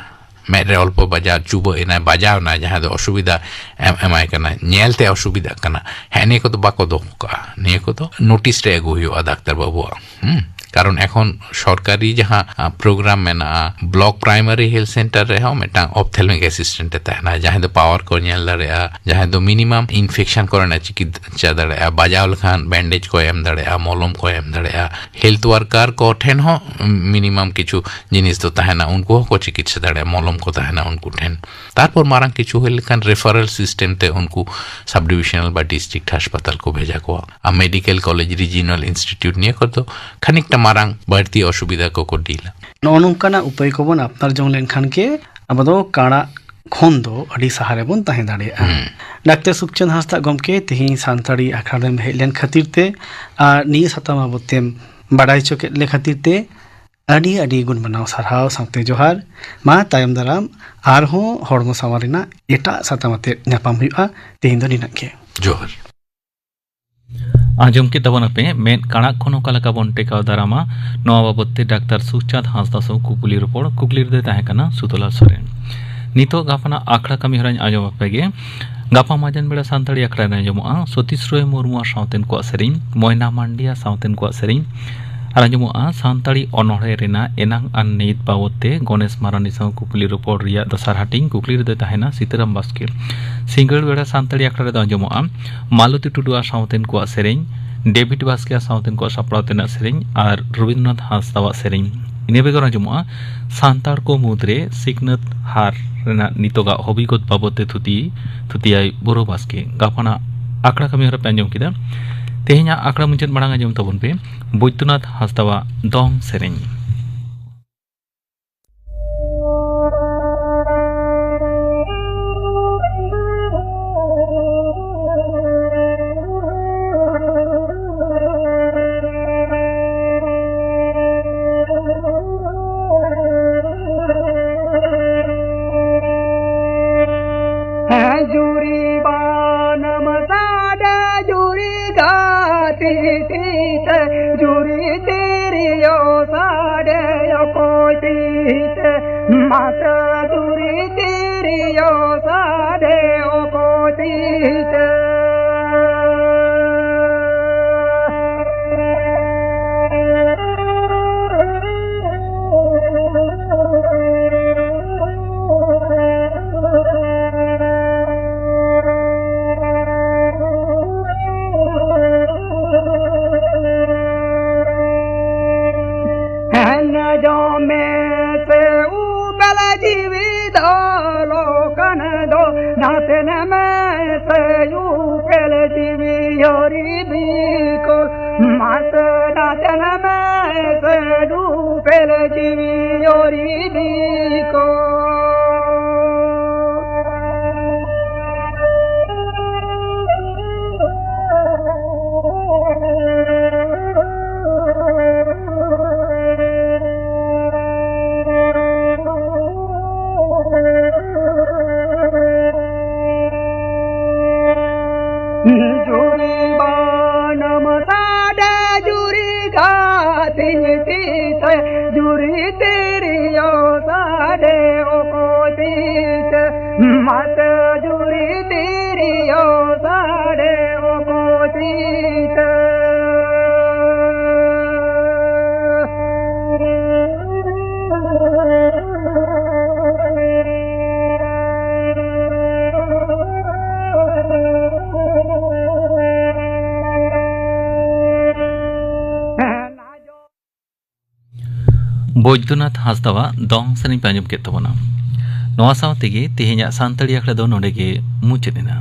ᱢᱮᱫ ᱨᱮ ᱚᱞᱯᱚ ᱵᱟᱡᱟᱣ, ᱪᱩᱵᱟᱹᱜ ᱮᱱᱟᱭ, ᱵᱟᱡᱟᱣ ᱮᱱᱟᱭ, ᱡᱟᱦᱟᱸ ᱫᱚ ᱚᱥᱩᱵᱤᱫᱷᱟ ᱮᱢ, ᱮᱢᱟᱭ ᱠᱟᱱᱟ, ᱧᱮᱞ ᱛᱮ ᱚᱥᱩᱵᱤᱫᱷᱟᱜ ᱠᱟᱱᱟ, ᱦᱮᱸ, ᱱᱤᱭᱟᱹ ᱠᱚᱫᱚ ᱵᱟᱠᱚ ᱫᱚᱦᱚ ᱠᱟᱜᱼᱟ᱾ ᱱᱤᱭᱟᱹ ᱠᱚᱫᱚ ᱱᱳᱴᱤᱥ ᱨᱮ ᱟᱹᱜᱩ ᱦᱩᱭᱩᱜᱼᱟ ᱰᱟᱠᱛᱟᱨ ᱵᱟᱹᱵᱩᱣᱟᱜ᱾ ᱦᱩᱸ, ᱠᱟᱨᱚᱱ ᱮᱠᱷᱚᱱ ᱥᱚᱨᱠᱟᱨᱤ ᱡᱟᱦᱟᱸ, ᱟ, ᱯᱨᱳᱜᱨᱟᱢ ᱢᱮᱱᱟᱜᱼᱟ, ᱵᱞᱚᱠ ᱯᱨᱟᱭᱢᱟᱨᱤ ᱦᱮᱞᱛᱷ ᱥᱮᱱᱴᱟᱨ ᱨᱮᱦᱚᱸ ᱢᱤᱫᱴᱟᱝ ᱚᱯᱛᱷᱮᱞᱢᱤᱠ ᱮᱥᱤᱥᱴᱮᱱᱴ ᱮ ᱛᱟᱦᱮᱱᱟ, ᱡᱟᱦᱟᱸᱭ ᱫᱚ ᱯᱟᱣᱟᱨ ᱠᱚ ᱧᱮᱞ ᱫᱟᱲᱮᱭᱟᱜᱼᱟ, ᱡᱟᱦᱟᱸᱭ ᱫᱚ ᱢᱤᱱᱤᱢᱟᱢ ᱤᱱᱯᱷᱮᱠᱥᱚᱱ ᱠᱚᱨᱮᱱᱟᱜ ᱪᱤᱠᱤᱛᱥᱟ ᱫᱟᱲᱮᱭᱟᱜᱼᱟ, ᱵᱟᱡᱟᱣ ᱞᱮᱠᱷᱟᱱ ᱵᱮᱱᱰᱮᱡᱽ ᱠᱚ ᱮᱢ ᱫᱟᱲᱮᱭᱟᱜᱼᱟ, ᱢᱚᱞᱚᱢ ᱠᱚ ᱮᱢ ᱫᱟᱲᱮᱭᱟᱜᱼᱟ᱾ ᱦᱮᱞᱛᱷ ᱣᱟᱨᱠᱟᱨ ᱠᱚ ᱴᱷᱮᱱ ᱦᱚᱸ ᱢᱤᱱᱤᱢᱟᱢ ᱠᱤᱪᱷᱩ ᱡᱤᱱᱤᱥ ᱫᱚ ᱛᱟᱦᱮᱱᱟ, ᱩᱱᱠᱩ ᱦᱚᱸᱠᱚ ᱪᱤᱠᱤᱛᱥᱟ ᱫᱟᱲᱮᱭᱟᱜᱼᱟ, ᱢᱚᱞᱚᱢ ᱠᱚ ᱛᱟᱦᱮᱱᱟ ᱩᱱᱠᱩ ᱴᱷᱮᱱ᱾ ᱛᱟᱨᱯᱚᱨ ᱢᱟᱨᱟᱝ ᱠᱤᱪᱷᱩ ᱦᱩᱭ ᱞᱮᱠᱷᱟᱱ ᱨᱮᱯᱷᱟᱨᱟᱞ ᱥᱤᱥᱴᱮᱢ ᱛᱮ ᱩᱱᱠᱩ ᱥᱟᱵ ᱰᱤᱵᱤᱥᱚᱱᱟᱞ ᱵᱟ ᱰᱤᱥᱴᱨᱤᱠᱴ ᱦᱟᱥᱯᱟᱛᱟᱞ ᱠᱚ ᱵᱷᱮᱡᱟ ᱠᱚᱣᱟ᱾ ᱟᱨ ᱢᱮᱰᱤᱠᱮᱞ ᱠᱚᱞᱮᱡᱽ, ᱨᱤᱡᱤᱭᱚᱱᱟᱞ ᱤᱱᱥᱴᱤᱴᱭᱩᱴ, ᱱᱤᱭᱟᱹ ᱠᱚᱫᱚ ᱠᱷᱟᱹᱱᱤᱠᱴᱟ ᱢᱟᱨᱟᱝ ᱵᱟᱹᱲᱛᱤ ᱚᱥᱩᱵᱤᱫᱷᱟ ᱠᱚᱠᱚ ᱰᱤᱞᱟ᱾ ᱱᱚᱜᱼᱚ ᱱᱚᱝᱠᱟᱱᱟᱜ ᱩᱯᱟᱹᱭ ᱠᱚᱵᱚᱱ ᱟᱯᱱᱟᱨ ᱡᱚᱝ ᱞᱮᱱᱠᱷᱟᱱ ᱜᱮ ᱟᱵᱚ ᱫᱚ ᱠᱟᱬᱟᱜ ᱠᱷᱚᱱ ᱫᱚ ᱟᱹᱰᱤ ᱥᱟᱦᱟ ᱨᱮᱵᱚᱱ ᱛᱟᱦᱮᱸ ᱫᱟᱲᱮᱭᱟᱜᱼᱟ᱾ ᱦᱩᱸ᱾ ᱰᱟᱠᱛᱟᱨ ᱥᱩᱠᱪᱟᱸᱫᱽ ᱦᱟᱸᱥᱫᱟᱜ ᱜᱚᱢᱠᱮ, ᱛᱮᱦᱮᱧ ᱥᱟᱱᱛᱟᱲᱤ ᱟᱠᱷᱲᱟ ᱨᱮᱢ ᱦᱮᱡ ᱞᱮᱱ ᱠᱷᱟᱹᱛᱤᱨ ᱛᱮ ᱟᱨ ᱱᱤᱭᱟᱹ ᱥᱟᱛᱟᱢ ᱵᱟᱵᱚᱫ ᱛᱮᱢ ᱵᱟᱰᱟᱭ ᱦᱚᱪᱚ ᱠᱮᱫ ᱞᱮ ᱠᱷᱟᱹᱛᱤᱨ ᱛᱮ ᱟᱹᱰᱤ ᱟᱹᱰᱤ ᱜᱩᱱ ᱢᱟᱱᱟᱣ ᱥᱟᱨᱦᱟᱣ ᱥᱟᱶᱛᱮ ᱡᱚᱦᱟᱨ᱾ ᱢᱟ ᱛᱟᱭᱚᱢ ᱫᱟᱨᱟᱢ ᱟᱨᱦᱚᱸ ᱦᱚᱲᱢᱚ ᱥᱟᱶᱟᱨ ᱨᱮᱱᱟᱜ ᱮᱴᱟᱜ ᱥᱟᱛᱟᱢ ᱟᱛᱮᱫ ᱧᱟᱯᱟᱢ ᱦᱩᱭᱩᱜᱼᱟ᱾ ᱛᱮᱦᱮᱧ ᱫᱚ ᱱᱤᱱᱟᱹᱜ ᱜᱮ᱾ ᱡᱚᱦᱟᱨ᱾ ᱟᱸᱡᱚᱢ ᱠᱮᱫ ᱛᱟᱵᱚᱱᱟᱯᱮ ᱢᱮᱫ ᱠᱟᱬᱟᱜ ᱠᱷᱚᱱ ᱚᱠᱟ ᱞᱮᱠᱟ ᱵᱚᱱ ᱴᱮᱠᱟᱣ ᱫᱟᱨᱟᱢᱟ, ᱱᱚᱣᱟ ᱵᱟᱵᱚᱫ ᱛᱮ ᱰᱟᱠᱛᱟᱨ ᱥᱩᱠᱪᱟᱸᱫᱽ ᱦᱟᱸᱥᱫᱟ ᱥᱟᱶ ᱠᱩᱠᱞᱤ ᱨᱚᱯᱚᱲ᱾ ᱠᱩᱠᱞᱤ ᱨᱮᱫᱚᱭ ᱛᱟᱦᱮᱸ ᱠᱟᱱᱟ ᱥᱩᱛᱚᱞᱟ ᱥᱚᱨᱮᱱ᱾ ᱱᱤᱛᱚᱜ ᱜᱟᱯᱟᱱᱟᱜ ᱟᱠᱷᱲᱟ ᱠᱟᱹᱢᱤ ᱦᱚᱨᱟᱧ ᱟᱸᱡᱚᱢ ᱟᱯᱮ ᱜᱮ᱾ ᱜᱟᱯᱟ ᱢᱟᱡᱟᱱ ᱵᱮᱲᱟ ᱥᱟᱱᱛᱟᱲᱤ ᱟᱠᱷᱲᱟ ᱨᱮ ᱟᱸᱡᱚᱢᱚᱜᱼᱟ ᱥᱚᱛᱤᱥ ᱨᱚᱭ ᱢᱩᱨᱢᱩᱣᱟᱜ ᱥᱟᱶᱛᱮᱱ ᱠᱚᱣᱟᱜ ᱥᱮᱨᱮᱧ, ᱢᱚᱭᱱᱟ ᱢᱟᱱᱰᱤᱭᱟ ᱥᱟᱶᱛᱮᱱ ᱠᱚᱣᱟᱜ ᱥᱮᱨᱮᱧ, ᱟᱨ ᱟᱸᱡᱚᱢᱚᱜᱼᱟ ᱥᱟᱱᱛᱟᱲᱤ ᱚᱱᱚᱬᱦᱮ ᱨᱮᱱᱟᱜ ᱮᱱᱟᱝ ᱟᱨ ᱱᱤᱛ ᱵᱟᱵᱚᱫ ᱛᱮ ᱜᱚᱱᱮᱥ ᱢᱟᱨᱟᱱᱰᱤ ᱥᱟᱶ ᱠᱩᱠᱞᱤ ᱨᱚᱯᱚᱲ ᱨᱮᱭᱟᱜ ᱫᱚᱥᱟᱨ ᱦᱟᱹᱴᱤᱧ᱾ ᱠᱩᱠᱞᱤ ᱨᱮᱫᱚᱭ ᱛᱟᱦᱮᱱᱟ ᱥᱤᱛᱟᱹᱨᱟᱢ ᱵᱟᱥᱠᱮ᱾ ᱥᱤᱸᱜᱟᱹᱲ ᱵᱮᱲᱟ ᱥᱟᱱᱛᱟᱲᱤ ᱟᱠᱷᱲᱟ ᱨᱮᱫᱚ ᱟᱸᱡᱚᱢᱚᱜᱼᱟ ᱢᱟᱞᱚᱛᱤ ᱴᱩᱰᱩ ᱟᱨ ᱥᱟᱶᱛᱮᱱ ᱠᱚᱣᱟᱜ ᱥᱮᱨᱮᱧ, ᱰᱮᱵᱷᱤᱰ ᱵᱟᱥᱠᱮ ᱟᱨ ᱥᱟᱶᱛᱮᱱ ᱠᱚᱣᱟᱜ ᱥᱟᱯᱲᱟᱣ ᱛᱮᱱᱟᱜ ᱥᱮᱨᱮᱧ ᱟᱨ ᱨᱚᱵᱤᱱᱫᱨᱚᱱᱟᱛᱷ ᱦᱟᱸᱥᱫᱟᱣᱟᱜ ᱥᱮᱨᱮᱧ᱾ ᱤᱱᱟᱹ ᱵᱮᱜᱚᱨ ᱟᱸᱡᱚᱢᱚᱜᱼᱟ ᱥᱟᱱᱛᱟᱲ ᱠᱚ ᱢᱩᱫᱽᱨᱮ ᱥᱤᱠᱷᱱᱟᱹᱛ ᱦᱟᱨ ᱨᱮᱱᱟᱜ ᱱᱤᱛᱚᱜᱟᱜ ᱦᱚᱵᱤᱜᱚᱛ ᱵᱟᱵᱚᱫ ᱛᱮ ᱛᱷᱩᱛᱤ, ᱛᱷᱩᱛᱤᱭᱟᱭ ᱵᱳᱨᱳ ᱵᱟᱥᱠᱮ᱾ ᱜᱟᱯᱟᱱᱟᱜ ᱟᱠᱷᱲᱟ ᱠᱟᱹᱢᱤᱦᱚᱨᱟ ᱯᱮ ᱟᱸᱡᱚᱢ ᱠᱮᱫᱟ᱾ ᱛᱮᱦᱮᱧᱟᱜ ᱟᱠᱷᱲᱟ ᱢᱩᱪᱟᱹᱫ ᱢᱟᱲᱟᱝ ᱟᱸᱡᱚᱢ ᱛᱟᱵᱚᱱ ᱯᱮ ᱵᱳᱭᱫᱚᱱᱟᱛᱷ ᱦᱟᱸᱥᱫᱟᱣᱟᱜ ᱫᱚᱝ ᱥᱮᱨᱮᱧ᱾ ᱡᱩᱨᱤ ᱵᱟᱱᱟᱢ ᱥᱟᱰᱮ ᱡᱩᱨᱤ ᱜᱟᱛᱮ ᱛᱤᱛᱮ, ᱡᱩᱨᱤ ᱛᱤᱨᱭᱳ ᱥᱟᱰᱮ ᱚᱠᱚᱭ ᱛᱤᱛᱮ, ᱢᱟᱥᱮ ᱡᱩᱨᱤ ᱛᱤᱨᱭᱳ ᱥᱟᱰᱮ ᱚᱠᱚᱭ ᱛᱤᱛᱮ᱾ ᱟᱸᱡᱚᱢ ᱢᱮᱥᱮ ᱩᱯᱮᱞ ᱡᱤᱣᱤ ᱫᱚ ᱞᱚᱠᱟᱱ ᱫᱚ ᱱᱟᱛᱮᱱ ᱢᱮᱥᱮ ᱩᱯᱮᱞ ᱡᱤᱣᱤ ᱦᱚᱨᱤ ᱵᱤᱠᱚᱞ ᱢᱟᱥᱮ ᱱᱟᱛᱮᱱ ᱢᱮᱥᱮ ᱩᱯᱮᱞ ᱡᱤᱣᱤ ᱦᱚᱨᱤ ᱵᱤᱠᱚᱞ᱾ ᱡᱩᱨᱤ ᱵᱟᱱᱟᱢ ᱥᱟᱰᱮ ᱡᱩᱨᱤ ᱜᱟᱛᱮ ᱛᱤᱛᱮ, ᱡᱩᱨᱤ ᱛᱤᱨᱭᱳ ᱥᱟᱰᱮ ᱵᱳᱭᱫᱚᱱᱟᱛᱷ ᱦᱟᱸᱥᱫᱟᱣᱟᱜ ᱫᱚᱝ ᱥᱮᱨᱮᱧ ᱯᱮ ᱟᱸᱡᱚᱢ ᱠᱮᱫ ᱛᱟᱵᱚᱱᱟ᱾ ᱱᱚᱣᱟ ᱥᱟᱶ ᱛᱮᱜᱮ ᱛᱮᱦᱮᱧᱟᱜ ᱥᱟᱱᱛᱟᱲᱤ ᱟᱠᱷᱲᱟ ᱫᱚ ᱱᱚᱰᱮ ᱜᱮ ᱢᱩᱪᱟᱹᱫ ᱮᱱᱟ᱾